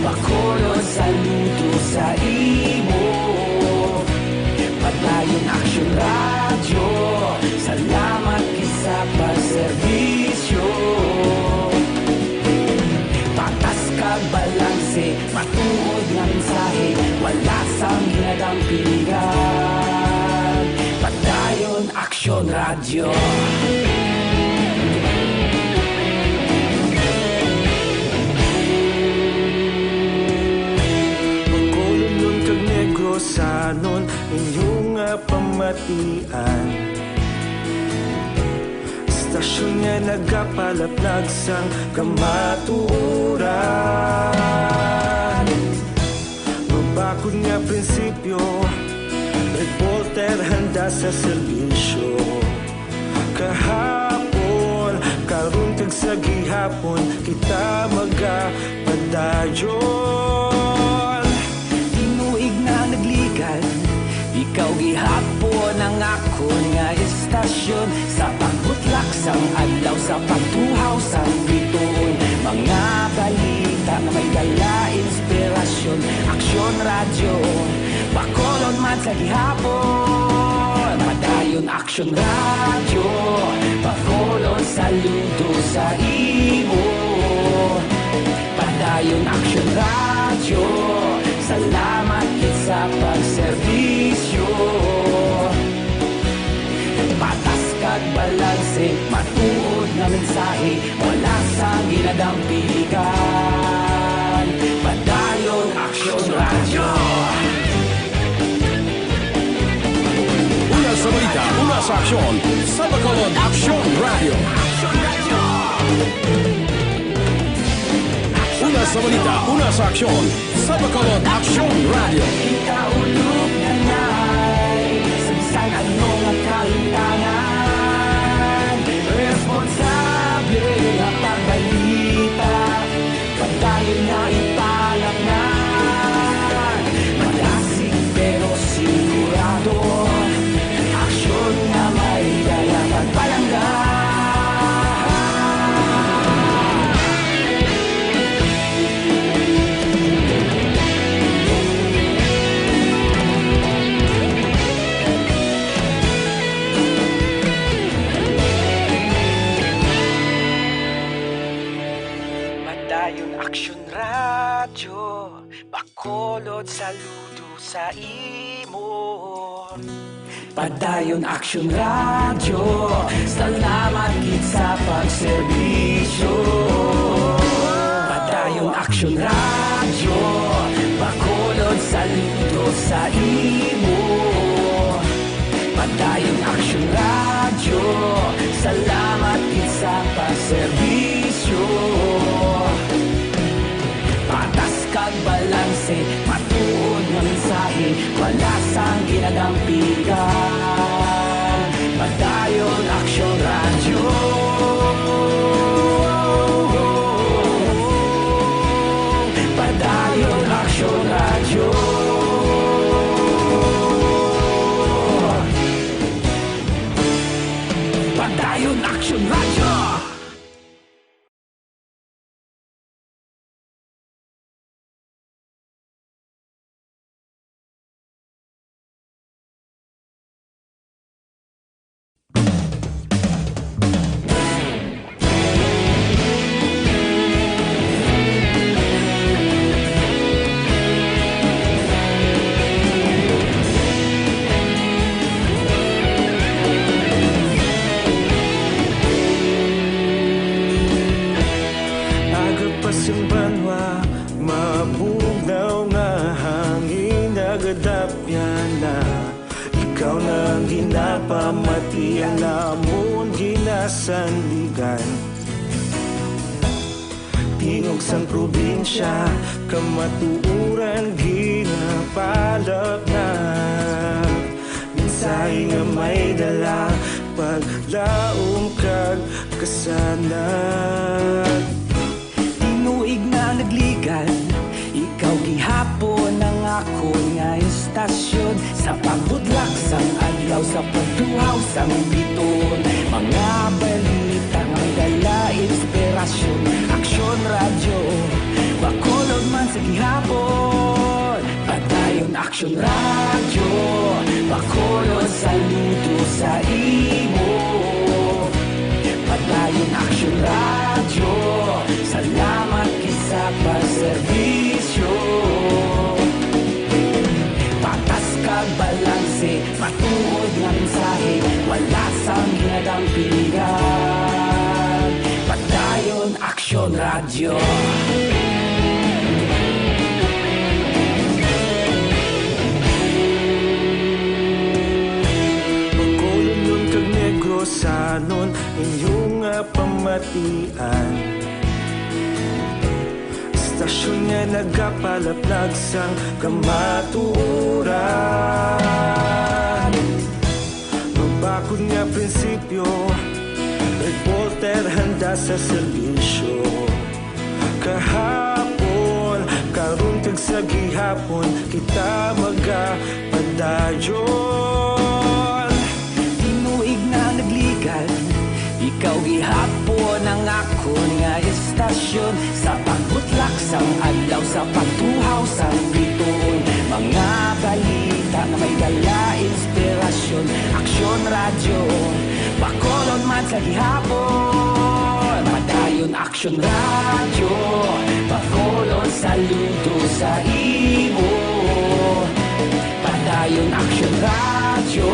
Bacolod, saludo sa imo. Padayon Aksyon Radyo, salamat gid sa pagserbisyo. Patas kag balanse, matuod nga mensahe, wala sang ginadampingan. Padayon Aksyon Radyo. Bacolodnon kag Negrosanon, inyo nga pamatian. Istasyon nga nagapalaplag sang kamatuoran. Mabakod nga prinsipyo, reporter handa sa serbisyo. Kahapon, karon kag sa gihapon, kita magapadayon. Ikaw gihapon ang akon nga istasyon, sa pagbutlak sang adlaw, sa pagtuhaw sang bituon. Mga balita nga may dala inspirasyon. Aksyon Radyo, Bacolod man sa gihapon. Padayon Aksyon Radyo, Bacolod, saludo sa imo. Padayon Aksyon Radyo, salamat gid sa pagserbisyo. Patas kag balanse, matuod nga mensahe, wala sang ginadampingan. Padayon Aksyon Radyo. Una sa balita, una sa aksyon, sa Bacolod Aksyon Radyo. Una sa balita, una sa aksyon, sa Bacolod Aksyon Radyo. Kita ulog na nay, sa bisan ano nga kalimtangan, responsable nga pagbalita. Padayon nga ipalapnan, madasig pero sigurado. Aksyon nga may dala pagpalangga. Padayon Aksyon Radyo, Bacolod, saludo sa imo. Padayon Aksyon Radyo, salamat gid sa pagserbisyo. Padayon Aksyon Radyo, Bacolod, saludo sa imo. Padayon Aksyon Radyo, salamat gid sa pagserbisyo. Patas kag balanse, matuod nga mensahe, wala sang ginadampigan. Padayon Aksyon Radyo. Padayon Aksyon Radyo. Padayon Aksyon Radyo. Aga pa sing banwa, mabugnaw nga hangin nagadapyan na. Ikaw na ang ginapamati, ang amon ginasandigan. Tingog sang probinsya, kamatuoran ginapalapnag. Mensahe nga may dala, paglaom kag kasanag. Tinuig na nagligan, ikaw gihapon ang akon nga istasyon. Sa pagbutlak sang adlaw, sa pagtuhaw sang bituon, mga balita nga may dala inspirasyon. Aksyon Radyo, Bacolod man sa gihapon. Padayon Aksyon Radyo, Bacolod, saludo sa imo. Padayon Aksyon Radyo, salamat gid sa pagserbisyo. Patas kag balanse, matuod nga mensahe, wala sang ginadampigan. Padayon Aksyon Radyo. Bacolodnon kag Negrosanon, inyo nga pamatian. Istasyon nga nagapalaplag sang kamatuoran. Mabakod nga prinsipyo, reporter handa sa serbisyo. Kahapon, karon kag sa gihapon, kita magapadayon. Sa pagbutlak sang adlaw, sa pagtuhaw sang bituon, mga balita nga may dala inspirasyon. Aksyon Radyo, Bacolod man sa gihapon. Padayon Aksyon Radyo, Bacolod, saludo sa imo. Padayon Aksyon Radyo,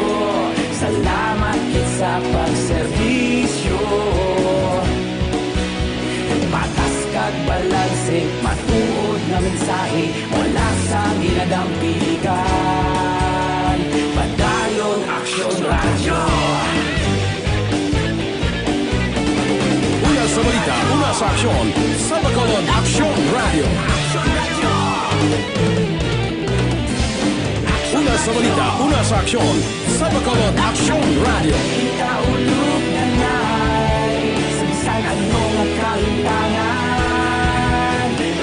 salamat gid sa pagserbisyo. Patas kag balanse, matuod nga mensahe, wala sang ginadampigan. Padayon Aksyon Radyo. Una sa balita, una sa aksyon, sa Bacolod Aksyon Radyo. Una sa balita, una sa aksyon, sa Bacolod Aksyon Radyo. Ikaulog na na'y sa bisan ano nga kahimtangan.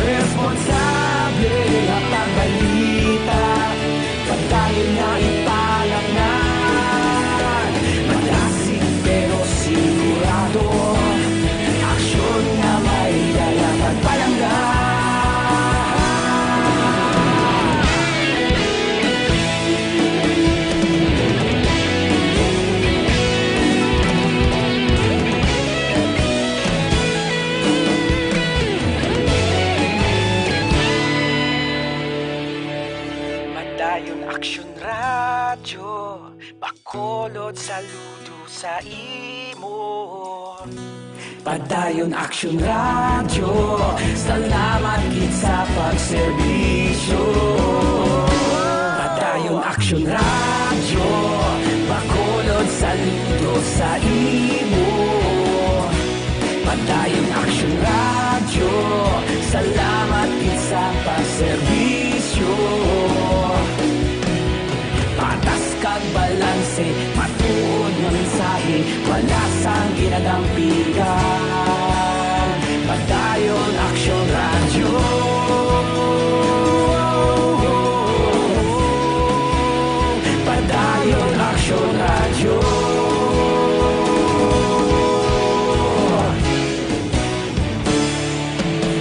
Responsable nga pagbalita, padayon nga ipalaknag. Madasig pero sigurado, aksyon nga may dala pagpalangga. Padayon Aksyon Radyo, Bacolod, saludo sa imo. Padayon Aksyon Radyo, salamat gid sa pagserbisyo. Padayon Aksyon Radyo, Bacolod, saludo sa imo. Padayon Aksyon Radyo, salamat gid sa pagserbisyo. Patas kag balanse, matuod nga mensahe, wala sang ginadampigan. Padayon Aksyon Radyo. Padayon Aksyon Radyo.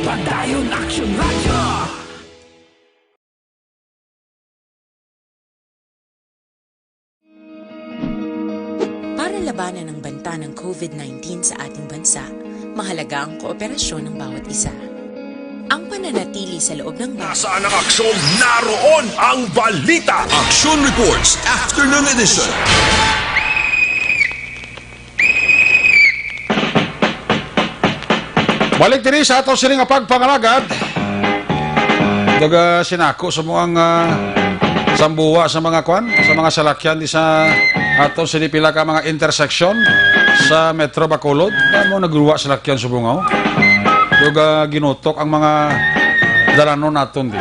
Padayon Aksyon Radyo. Para labanan ang banta ng COVID nineteen sa ating bansa, mahalaga ang kooperasyon ng bawat isa. Ang pananatili sa loob ng bahay. Nasaan ang aksyon? Naroon ang balita. Action Reports, Afternoon Edition. Balik diri sa ato sini nga pagpangalagad. Daga sinako sa mga, ah, sambuwa sa mga kwan, sa mga salakyan di sa ato sini pila ka mga intersection sa Metro Bacolod. Amo nagruwa salakyan subong, oh. Daga ginutok ang mga dalanon naton di.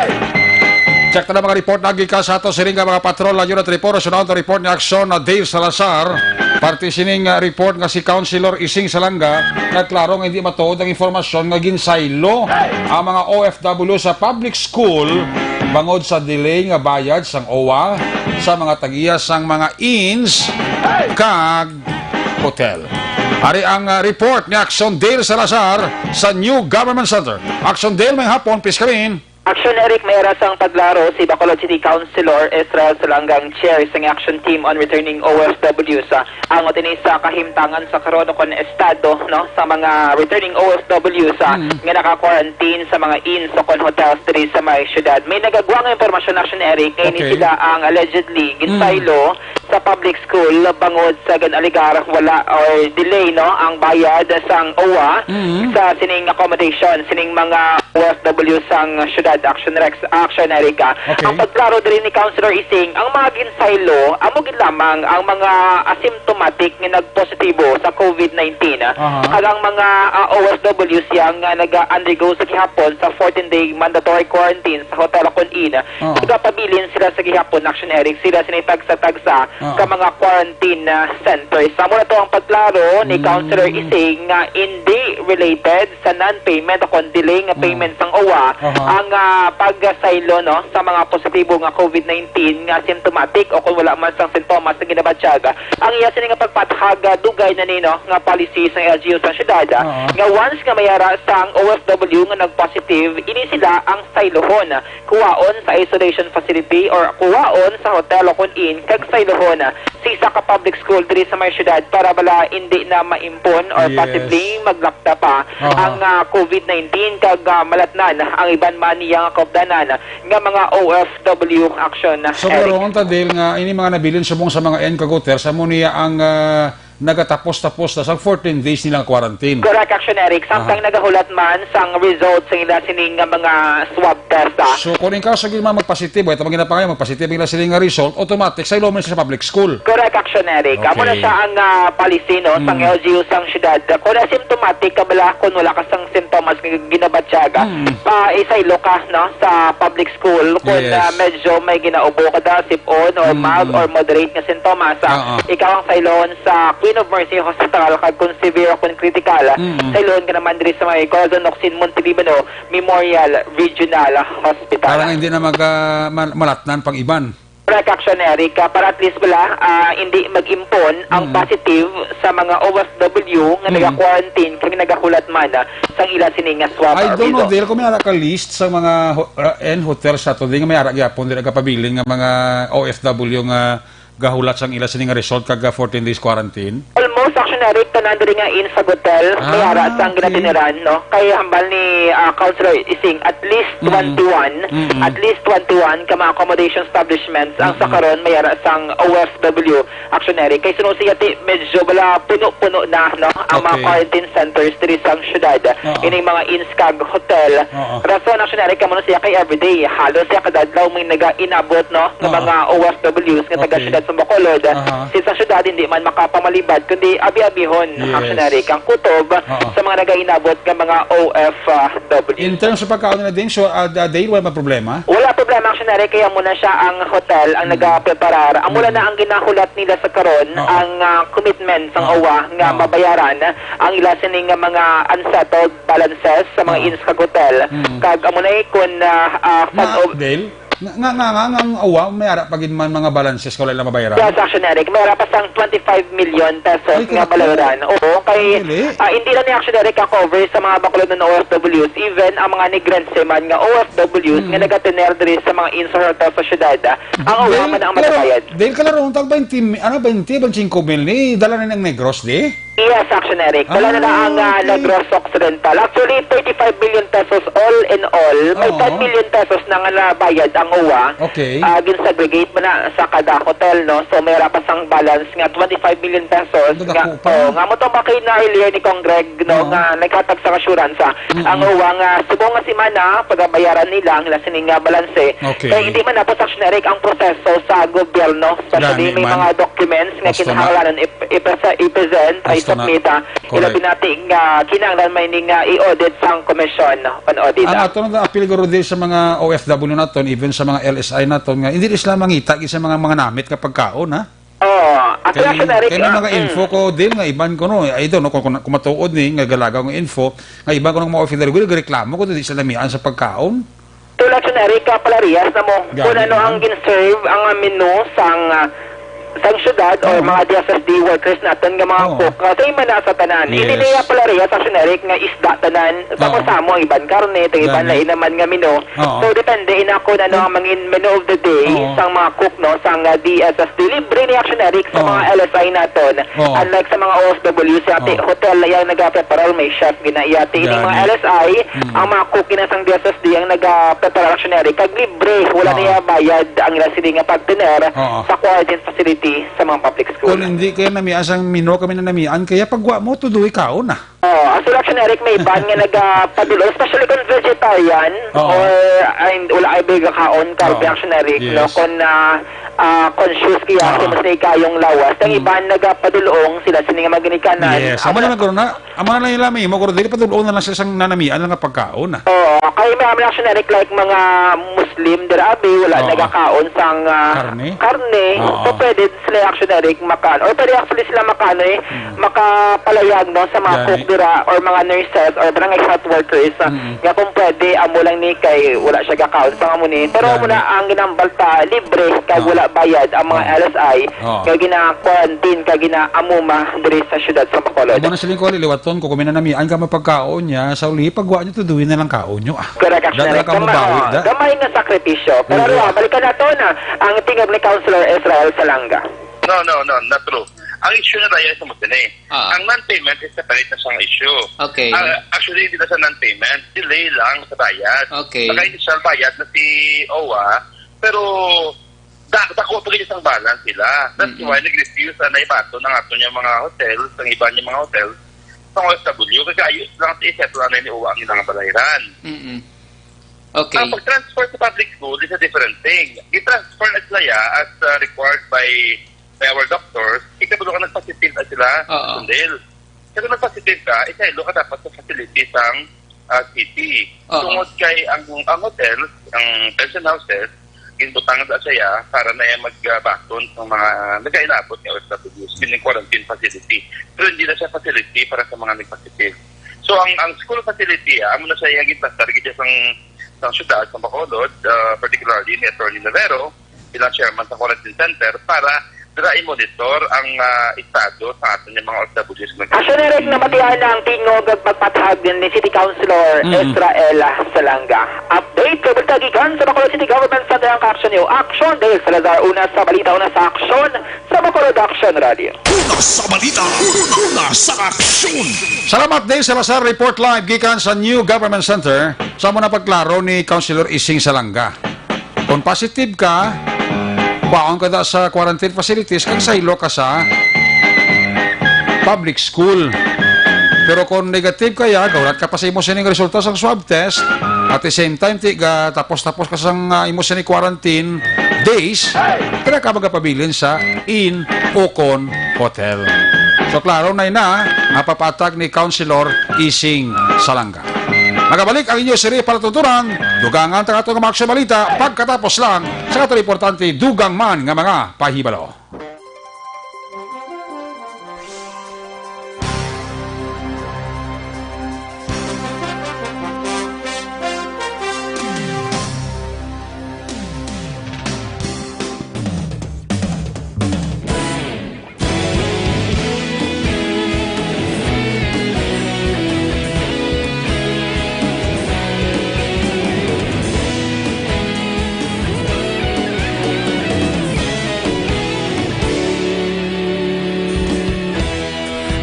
Check ta na mga report na gikan sa ato sining nga mga patrol. Unit report, sunod ang report ni Aksyon na Dave Salazar. Parte sining, ah, report nga si Councilor Ising Salanga nagklaro nga hindi matuod ang impormasyon nga ginsaylo ang mga O F W sa public school bangod sa delay nga bayad sang O W A sa mga tag-iya sang mga inns kag hotel. Ari ang, ah, report ni Aksyon Dale Salazar sa New Government Center. Aksyon Dale, may hapon, please come in. Aksyon Eric, may ara sang pagklaro si Bacolod City Councilor Israel Salangang, chair sang Action Team on Returning O F Ws, ah, angot ini sa kahimtangan sa karon kon estado, no, sa mga returning O F Ws, ah, Mm. nga naka-quarantine sa mga inns o kon hotels diri sa may syudad. May nagagwa nga impormasyon, Aksyon Eric, nga ini Okay. sila ang allegedly Mm. ginsaylo sa public school bangod sa gin-alegar wala or delay, no, ang bayad sang O W A Mm. sa sining accommodation sining mga O F W sang syudad. Action Rex, Action Erica. Okay. Ang pagklaro diri ni Councilor Ising, ang mga ginsaylo amo gid lamang ang mga asymptomatic nga nagpositibo sa COVID nineteen, ah, Aha. kag ang mga, ah, O F W siya nga naga-undergo sa gihapon sa fourteen-day mandatory quarantine sa hotel kon inn. Oo. Nagapabilin sila sa gihapon, Action Eric. Sila sini tagsa-tagsa Oo. ka mga quarantine, ah, centers. Amo na to ang pagklaro ni Mm. Councilor Ising nga hindi related sa non-payment o kon delay nga Mm. payment sang O W A Aha. ang, ah, pagsaylo, no, sa mga positibo nga COVID nineteen nga symptomatic o kung wala man sang sintomas nga ginabatyag. Ang iya sini nga pagpatahag, ah, dugay na ni, no, nga policy sang L G U sa syudad, ah, Oo. nga once nga may ara sang O F W nga nag-positive, ini sila ang saylohon, kuwaon sa isolation facility or kuwaon sa hotel o kun in kag saylohon sa isa ka public school diri sa may syudad para bala hindi na maimpon or Yes. possibly maglakta pa Aha. ang, ah, COVID nineteen kag, ah, malatnan ang iban man niya nga kaupdanan nga mga O F W action, So, Eric. Klaro, unta, Dale, nga ini mga nabilin subong sa mga inn kag hotel, sa mo niya ang, ah, nagatapos-tapos na sa fourteen days nila nga quarantine. Correct, Action Eric. Samtang Aha. nagahulat man sang result sa ila sining nga mga swab test, ah. So, kung in kaso gyud man magpositibo, ito man ginapangayo, magpositibo ila sila nga result, automatic, saylo man sa public school. Correct, Action Eric. Amo na Okay. siya ang, ah, policy, no, sang Mm. L G U sang syudad. Kung asymptomatic ka bala, kung wala ka sang sintomas nga ginabatyag, Mm. pa isaylo ka, no, sa public school. Kung, Yes. ah, medyo may ginaubo ka da, sip-on, or Mm. mild or moderate nga sintomas, ah, Oo. ikaw ang saylohon sa Queen of Mercy Hospital, kag kung severe o kung critical, Mm. saylohon ka naman diri sa may Corazon Ocsin Montelibano Memorial Regional Hospital. Para nga hindi na mag, ah, mal-, malatnan pang iban. Correct, Action Eric, ah, para at least bala, ah, hindi mag-impon ang Mm. positive sa mga O F W nga Mm. naga-quarantine kag nagahulat man, ah, sang ila sini nga swab I don't know, result. Dale, kung may ara ka list sa mga ho-, uh, and hotel sa to, di nga may ara gyapon, di nagapabilin nga mga O F W nga gahulat sang ila sini nga result kag, uh, fourteen days quarantine. Almost, Action Eric, tanan diri nga inn sa hotel, may Ah, ara sang okay. ginatiniran, no? Kay hambal ni, ah, Councilor Ising, at least Mm. twenty-one, Mm-mm. at least twenty-one ka mga accommodation establishments ang sa Mm-mm. karon may ara sang O F W, Action Eric. Kay suno siya ti, medyo bala puno-puno na, no, ang mga Okay. quarantine centers diri sang syudad. Oo. Ining mga inns kag hotel. Oo. Rason, Action Eric, kamo na siya kay everyday. Halos siya kada adlaw may naga-inabot, no, nga Oo. mga O F Ws nga taga Okay. syudad sa Bacolod. Aha. Since ang syudad hindi man makapamalibad, kundi abi-abihon, Yes. Action Eric, ang kutob Oo. sa mga naga-inabot nga mga O F W. In terms sa pagkaon nila din, so, uh, day, wala may problema? Wala problema, Action Eric, kaya muna siya ang hotel ang Mm. nagapreparar. Amo lang Mm. na ang ginahulat nila sa karon, Oo. ang, ah, commitment sang Oo. O W A nga Oo. mabayaran ang ila sini nga mga unsettled balances sa mga Oo. inns kag hotel. Mm. Kag amo na, eh, kun, ah, ah, Nga, fan of Dale, nga, nga, nga, nga, nga, ang O W A, may ara pa gid man mga balances ka wala nila mabayaran? Yes, Action Eric. May ara pa sang twenty-five million pesos Ay, nga kalaki. bayaran. Oo, kay, Ang dili. ah, hindi lang ni Action Eric ka-cover sa mga Bacolodnon O F Ws, even ang mga Negrense man nga O F Ws nga Mm. nagatener diri sa mga inns or hotel sa syudad, ah, ang O W A Dale, man ang klaro, magbayad. Dale, klaro, tag twenty mi-, ano, twenty, twenty-five mil ni, dala na ng Negros, di? Yes, Action Eric. Wala na Ah, lang ang, ah, okay. Negros Occidental. Actually, thirty-five million pesos all in all. May Oo. ten million pesos na nga nabayad ang O W A. Okay. Ah, gin-segregate mo na sa kada hotel, no? So, may ra pa sang balance nga twenty-five million pesos Ang nga, dako pa. oh, nga mo to makina earlier ni Congreg, no, Oo. nga naghatag sa assurance, ah, Mm-mm. ang O W A nga subong nga semana, pagabayaran nila ang ila sini nga balanse. Okay. Kay hindi man tapos, Action Eric, ang proseso sa gobyerno, especially Gani may man. mga documents nga Basta na. kinahanglanon ip-, ipasa-, i-present, Basta na. i-submit, ah, Correct. ilabi na ti nga kinahanglan may ni nga i-audit sang Commission on Audit, Ang ah. ato nga apil guro din sa mga O F W naton, even sa mga L S I naton, nga hindi sila mangita gid sa mga, mga namit nga pagkaon, ha? Oo. At Kay, Action Eric, kay may ah, mga mm. info ko din nga iban ko, no, I don't know kung, kung, kung matuod ni nga galagaw nga info, nga iban ko ng mga O F W, reklamo ko, di sila mian sa pagkaon. Tulad sa Eric, ah, Palarias na mo, Gani kung ano man. ang gin-serve, ang, ah, menu sang, ah, sang syudad or Oo. mga D S S D workers naton nga mga Oo. cook, ah, same man na sa tanan. Hindi Yes. niya Palarias, Action Eric, nga isda tanan, Oo. samo-samo ang iban karne, ang iban Gani. lain naman nga menu. Oo. So, depende ina kung ano ang mangin menu of the day Oo. sang mga cook, no, sang, ah, D S S D. Libre ni Action Eric sa Oo. mga L S I naton. Oo. Unlike sa mga O F W, sa ati Oo. hotel na yang nagapreparar, may chef gina iyati. Ini mga Gani. L S I, Mm. ang mga cook gina sang D S S D ang nagapreparar, Action Eric. Kag libre, wala Oo. niya bayad ang ila sini nga pagtener Oo. sa quarantine facility sa mga public school. Kung hindi kaya namian sang menu kami na namian, kaya pagwa mo, tudoy kaon na. Oh, ang selection, Eric, may iban nga nagapadulong, especially kung vegetarian Oo. or, ay, wala ay bigakaon, carb Oo. reaction, Eric, no? Yes. Kung, ah, ah, conscious kaya Ah. sa mas naikayong lawas. Ang Mm. iban nagapadulong sila sini nga mga ginikanan. Yes, amo Ano na lang guro na. Amo na lang ila, may, mo guro, dili padulong na lang sa isang nanamian lang nga pagkaon, ah. Oo, kay may mga action, Eric, like mga Muslim, dira abi, wala Oo. nagakaon sang, ah, Karne? karne. Oo. So, pwede sila action, Eric, makan-, or pwede actually sila makan-, eh, Mm. makapalayag, no, sa mga Gani. cook dira or mga nurses or barangay health workers, ah, Mm. nga kung pwede, amo lang ni kay wala siya gakaon sa amo ni. Pero Gani. amo na ang ginambal ta, libre, kag Oo. wala bayad ang mga Oo. L S I Oo. nga gina-quarantine, kag gina-amuma diri sa siyudad sa Bacolod. Amo na siling ko, liwaton ko, kung may nanamian ka mapagkaon niya, sa uli, pagwa niyo, tuduin na lang kaon niyo, ah. Correct, Dada actually. ka Gamay, mabawi, oh, da? gamay nga sakripisyo. Pero, Oo. ah, balikan nato na ang tingog ni Councilor Israel Salanga. No, no, no, not true. Ang issue na tayo sa Muslim eh. Ah. Ang non-payment is separate na siyang issue. Okay. Ah, actually, hindi na sa non-payment. Delay lang sa bayad. Okay. Naka-initial bayad na si owa, pero da-, dako pa gid ang balance nila. That's Mm-mm. why nag-refuse na ibato ng ato niya mga hotel, ang iba niya mga hotel, sa O F W, kaya ayos lang sa i-settle na ni owa ang ilang balayran. Mm-mm. Okay. Ang pag-transfer sa public school is a different thing. I-transfer na sila ya as, uh, required by, by our doctors. Ikabalo ka nag-positive na sila Oo. sa Sundil. Pero nag-positive ka, isaylo ka dapat sa facility sang, uh, city. Oo. Tungod kay ang, ang hotel, ang pension houses, ginbutang sa siya para na iya magbaton sa mga nagainabot nga O F Ws, meaning quarantine facility. Pero hindi na siya facility para sa mga nag-positive. So, ang, ang school facility, ah, amo na siya yung ginpasar gid sang, sang syudad, sa Bacolod, ah, particularly ni Attorney Navero, bilang chairman sa quarantine center, para dira i-monitor ang, ah, estado sa aton yung mga O F Ws. Action, Eric, namatian na ang tingog ug pagpatahag din ni City Councilor Mm. Israel Salanga. Update, kabalita gikan sa Bacolod City Government Center ang ka-action niyo. Action, Dale Salazar, una sa balita, una sa aksyon, sa Bacolod Action Radio. Una sa balita, una sa aksyon. Salamat, Dale Salazar. Report live gikan sa New Government Center. Sa amo na pagklaro ni Councilor Ising Salanga. Kung positive ka, baon ka da sa quarantine facilities, kag saylo ka sa public school. Pero kung negative ka ya, gawrat ka pa sa imo sining resulta sang swab test, at the same time, ti, ga, tapos-tapos ka sang, ah, imo sining quarantine days, kaya ka magapabilin sa inn o kon hotel. So, klaro na ina, ang papatag ni Councilor Ising Salanga. Magabalik ang inyo siri palatuntunan, dugangan ta ato nga mga aksyon balita pagkatapos lang sa ato importante dugang man nga mga pahibalo.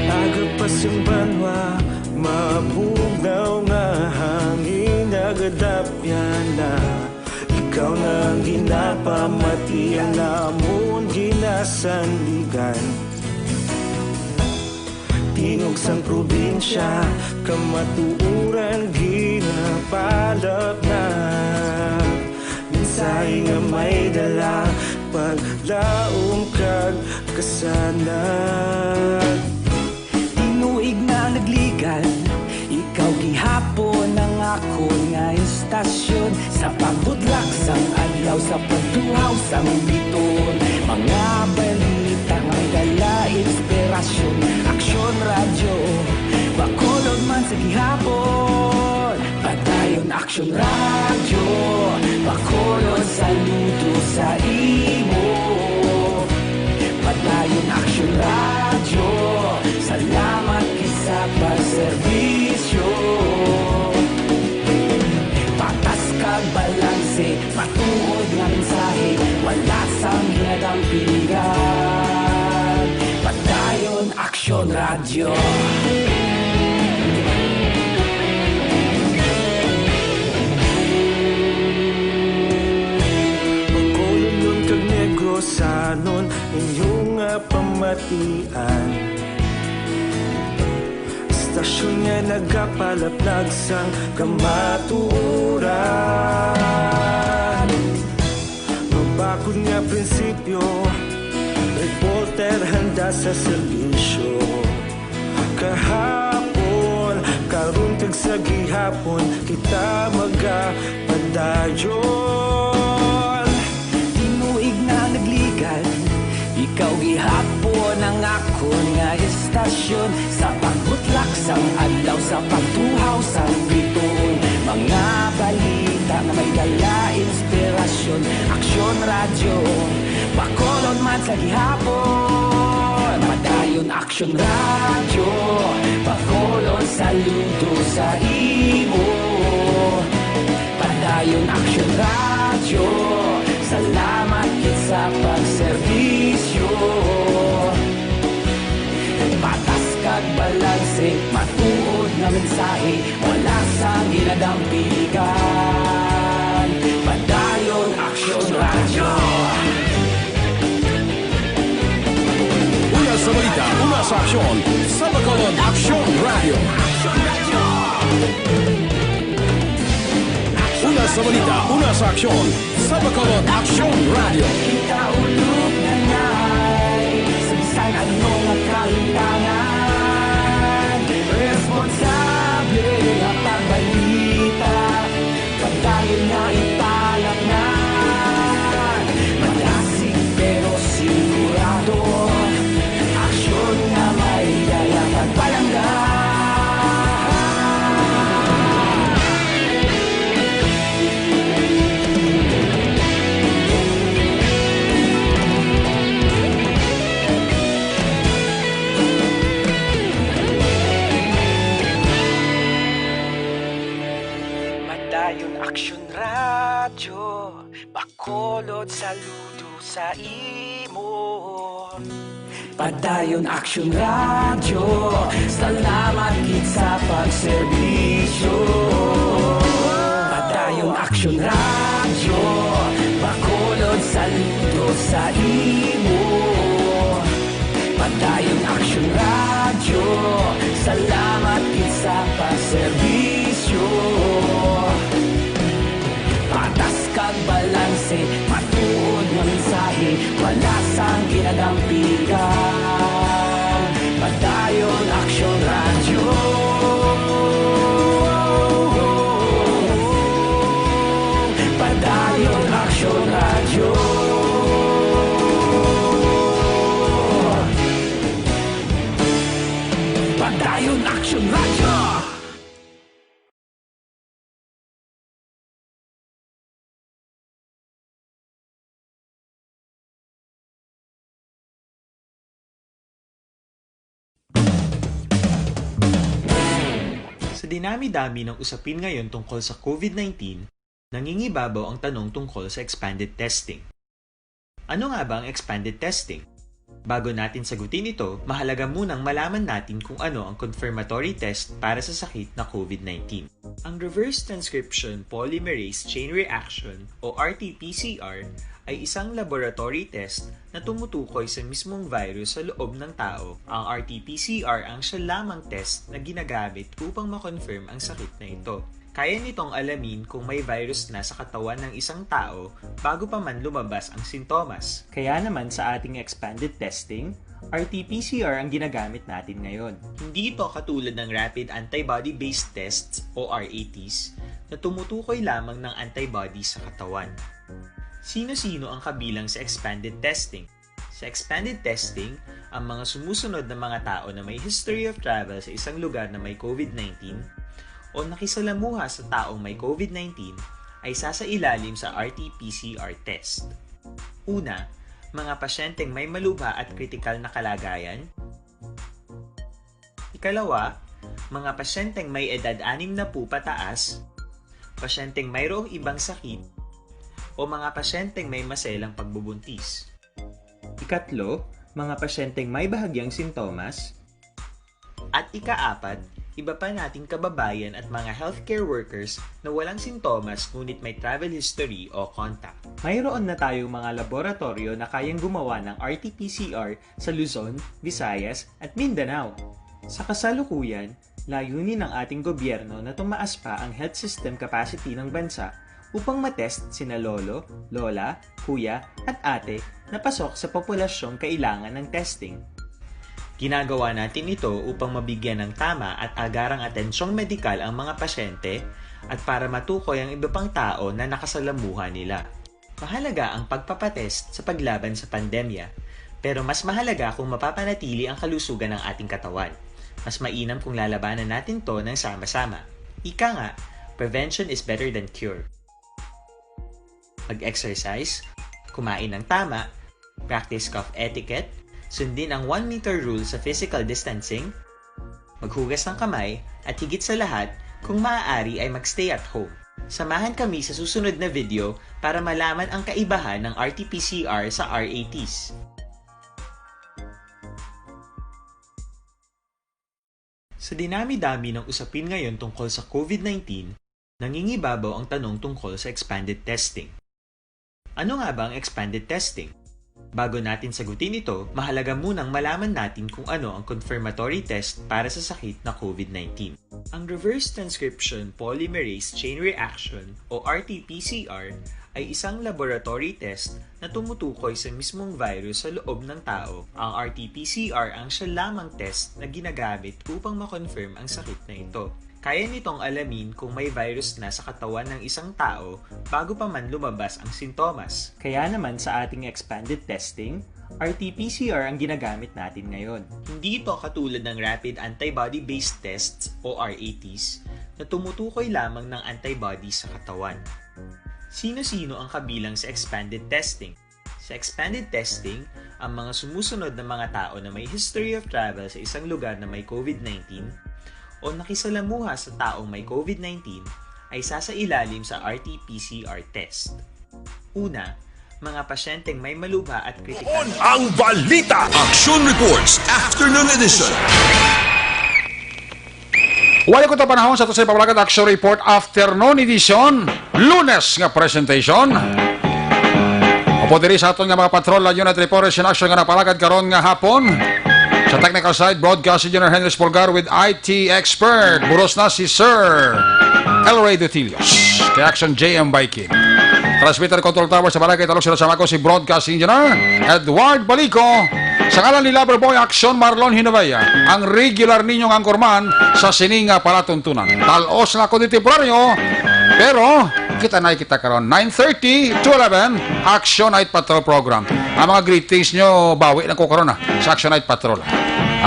Agapas ang banwa, mabugnaw nga hangin, nagadapyan na. Ikaw na ang ginapamatian namon ginasandigan. Tingog sang probinsya, kamatuoran ginapalapnag. Mensahe nga may dala, paglaom kag kasanag. Tinuig na nagligan, ikaw gihapon ang akon nga istasyon. Sa pagbudlak sang adlaw, sa pagtuhaw sang biton, mga balita nga dala inspirasyon. Aksyon Radyo, Bacolod man sa gihapon. Padayon Aksyon Radyo, Bacolod, saludo sa imo. Padayon Aksyon Radyo, salamat kay sa pagserbisyo. Patas kag balanse, matuod nga mensahe, wala sang hinadampingan. Padayon Aksyon Radyo. Bacolodnon kag Negrosanon, inyo nga pamatian. Istasyon nga nagapalaplag sang kamatuoran. Mabakod nga prinsipyo sa serbisyo. Kahapon, karon kag sa gihapon, kita magapadayon. Tinuig na nagligan, ikaw gihapon ang akon nga estasyon. Sa pagbutlak sang adlaw, sa pagtuhaw sang bituon, mga balita nga may dala inspirasyon. Aksyon Radyo, Bacolod man sa gihapon. Padayon Aksyon Radyo, Bacolod saludo sa imo. Padayon Aksyon Radyo, salamat gid sa pagserbisyo. Patas kag balanse, matuod nga mensahe, wala sang ginadampigan. Padayon Aksyon Radyo. Una sa balita, una sa aksyon, sa Bacolod Aksyon Radyo. Una sa balita, una sa aksyon, sa Bacolod Aksyon Radyo. Kita ulog na ngay, sa bisan ano nga kalimtangan, responsable nga pagbalita, padayon nga ipalatnan. Madasig pero sigurado, aksyon nga may dala kag palangga. Padayon Aksyon Radyo, Bacolod saludo sa imo. Padayon Aksyon Radyo, salamat gid sa pagserbisyo. Padayon Aksyon Radyo, Bacolod saludo sa imo. Padayon Aksyon Radyo, salamat gid sa pagserbisyo. Patas kag balanse, matuod nga mensahe, wala sang ginadampigan. Padayon Aksyon Radyo. Padayon Aksyon Radyo. Padayon Aksyon Radyo. Sa dinami-dami ng usapin ngayon tungkol sa COVID nineteen, nangingibabaw ang tanong tungkol sa expanded testing. Ano nga ba ang expanded testing? Bago natin sagutin ito, mahalaga munang malaman natin kung ano ang confirmatory test para sa sakit na COVID nineteen. Ang reverse transcription polymerase chain reaction o R T P C R ay isang laboratory test na tumutukoy sa mismong virus sa loob ng tao. Ang R T P C R ang siya lamang test na ginagamit upang ma-confirm ang sakit na ito. Kaya nitong alamin kung may virus na sa katawan ng isang tao bago pa man lumabas ang sintomas. Kaya naman sa ating expanded testing, R T P C R ang ginagamit natin ngayon. Hindi ito katulad ng rapid antibody-based tests o R A Ts na tumutukoy lamang ng antibody sa katawan. Sino-sino ang kabilang sa expanded testing? Sa expanded testing, ang mga sumusunod na mga tao na may history of travel sa isang lugar na may COVID nineteen o nakisalamuha sa taong may COVID nineteen ay sasailalim sa R T P C R test. Una, mga pasyenteng may malubha at kritikal na kalagayan. Ikalawa, mga pasyenteng may edad anim na po pataas, pasyenteng mayroong ibang sakit, o mga pasyenteng may maselang pagbubuntis. Ikatlo, mga pasyenteng may bahagyang sintomas. At ikaapat, iba pa nating kababayan at mga healthcare workers na walang sintomas ngunit may travel history o contact. Mayroon na tayong mga laboratoryo na kayang gumawa ng R T P C R sa Luzon, Visayas, at Mindanao. Sa kasalukuyan, layunin ng ating gobyerno na tumaas pa ang health system capacity ng bansa upang matest sina lolo, lola, kuya, at ate na pasok sa populasyong kailangan ng testing. Ginagawa natin ito upang mabigyan ng tama at agarang atensyong medikal ang mga pasyente at para matukoy ang iba pang tao na nakasalamuha nila. Mahalaga ang pagpapatest sa paglaban sa pandemya, pero mas mahalaga kung mapapanatili ang kalusugan ng ating katawan. Mas mainam kung lalabanan natin to ng sama-sama. Ika nga, prevention is better than cure. Mag-exercise, kumain ng tama, practice cough etiquette, sundin ang one meter rule sa physical distancing, maghugas ng kamay, at higit sa lahat, kung maaari ay mag-stay at home. Samahan kami sa susunod na video para malaman ang kaibahan ng R T P C R sa R A Ts. Sa dinami-dami ng usapin ngayon tungkol sa COVID nineteen, nangingibabaw ang tanong tungkol sa expanded testing. Ano nga ba ang expanded testing? Bago natin sagutin ito, mahalaga munang malaman natin kung ano ang confirmatory test para sa sakit na COVID nineteen. Ang reverse transcription polymerase chain reaction o R T P C R ay isang laboratory test na tumutukoy sa mismong virus sa loob ng tao. Ang R T P C R ang siya lamang test na ginagamit upang ma-confirm ang sakit na ito. Kaya nitong alamin kung may virus na sa katawan ng isang tao bago pa man lumabas ang sintomas. Kaya naman sa ating expanded testing, R T P C R ang ginagamit natin ngayon. Hindi ito katulad ng rapid antibody-based tests o R A Ts na tumutukoy lamang ng antibody sa katawan. Sino-sino ang kabilang sa expanded testing? Sa expanded testing, ang mga sumusunod na mga tao na may history of travel sa isang lugar na may COVID nineteen o nakisalamuha sa taong may COVID nineteen ay sasailalim sa R T P C R test. Una, mga pasyenteng may malubha at kritikal. Ang balita. Action Reports, Afternoon Edition. Wala ko ta panahon sa to sa Ipamalakat Action Report Afternoon Edition, Lunes nga presentation. Apo diri sa aton nga mga patrol, unit reporters in action nga napalagad karon nga hapon. Sa technical side, broadcast engineer Henry Spolgar with I T expert. Buros na si Sir El Rey Dutillos. Kay Action J M Baikin. Transmitter control tower sa Barangay Talog, sila sa mako si broadcast engineer Edward Balico. Sa ngalan ni Loverboy Action, Marlon Hinovea, ang regular ninyong anchorman sa sini nga palatuntunan. Tal-os na ako di temporaryo, pero kita na kita karon nine thirty to eleven, Action Night Patrol Program. Ang mga greetings nyo, bawi lang ko karon, ah, sa Action Night Patrol.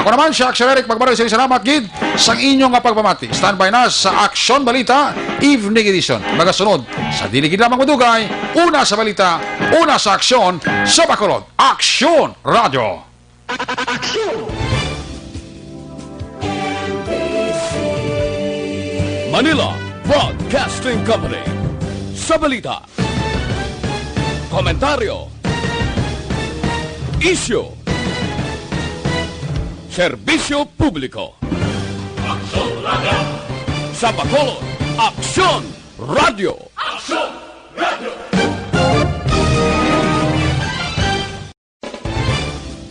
Ako naman, si Action Eric, magmaraming salamat gid sa inyo nga pagpamati. Standby na sa Action Balita Evening Edition. Magasunod sa dili gid lamang madugay, una sa balita, una sa aksyon, sa Bacolod. Action Radio. Manila Broadcasting Company. Sa balita, komentaryo, isyu, serbisyo publiko. Aksyon Radio. Sa Bacolod, Aksyon Radio. Aksyon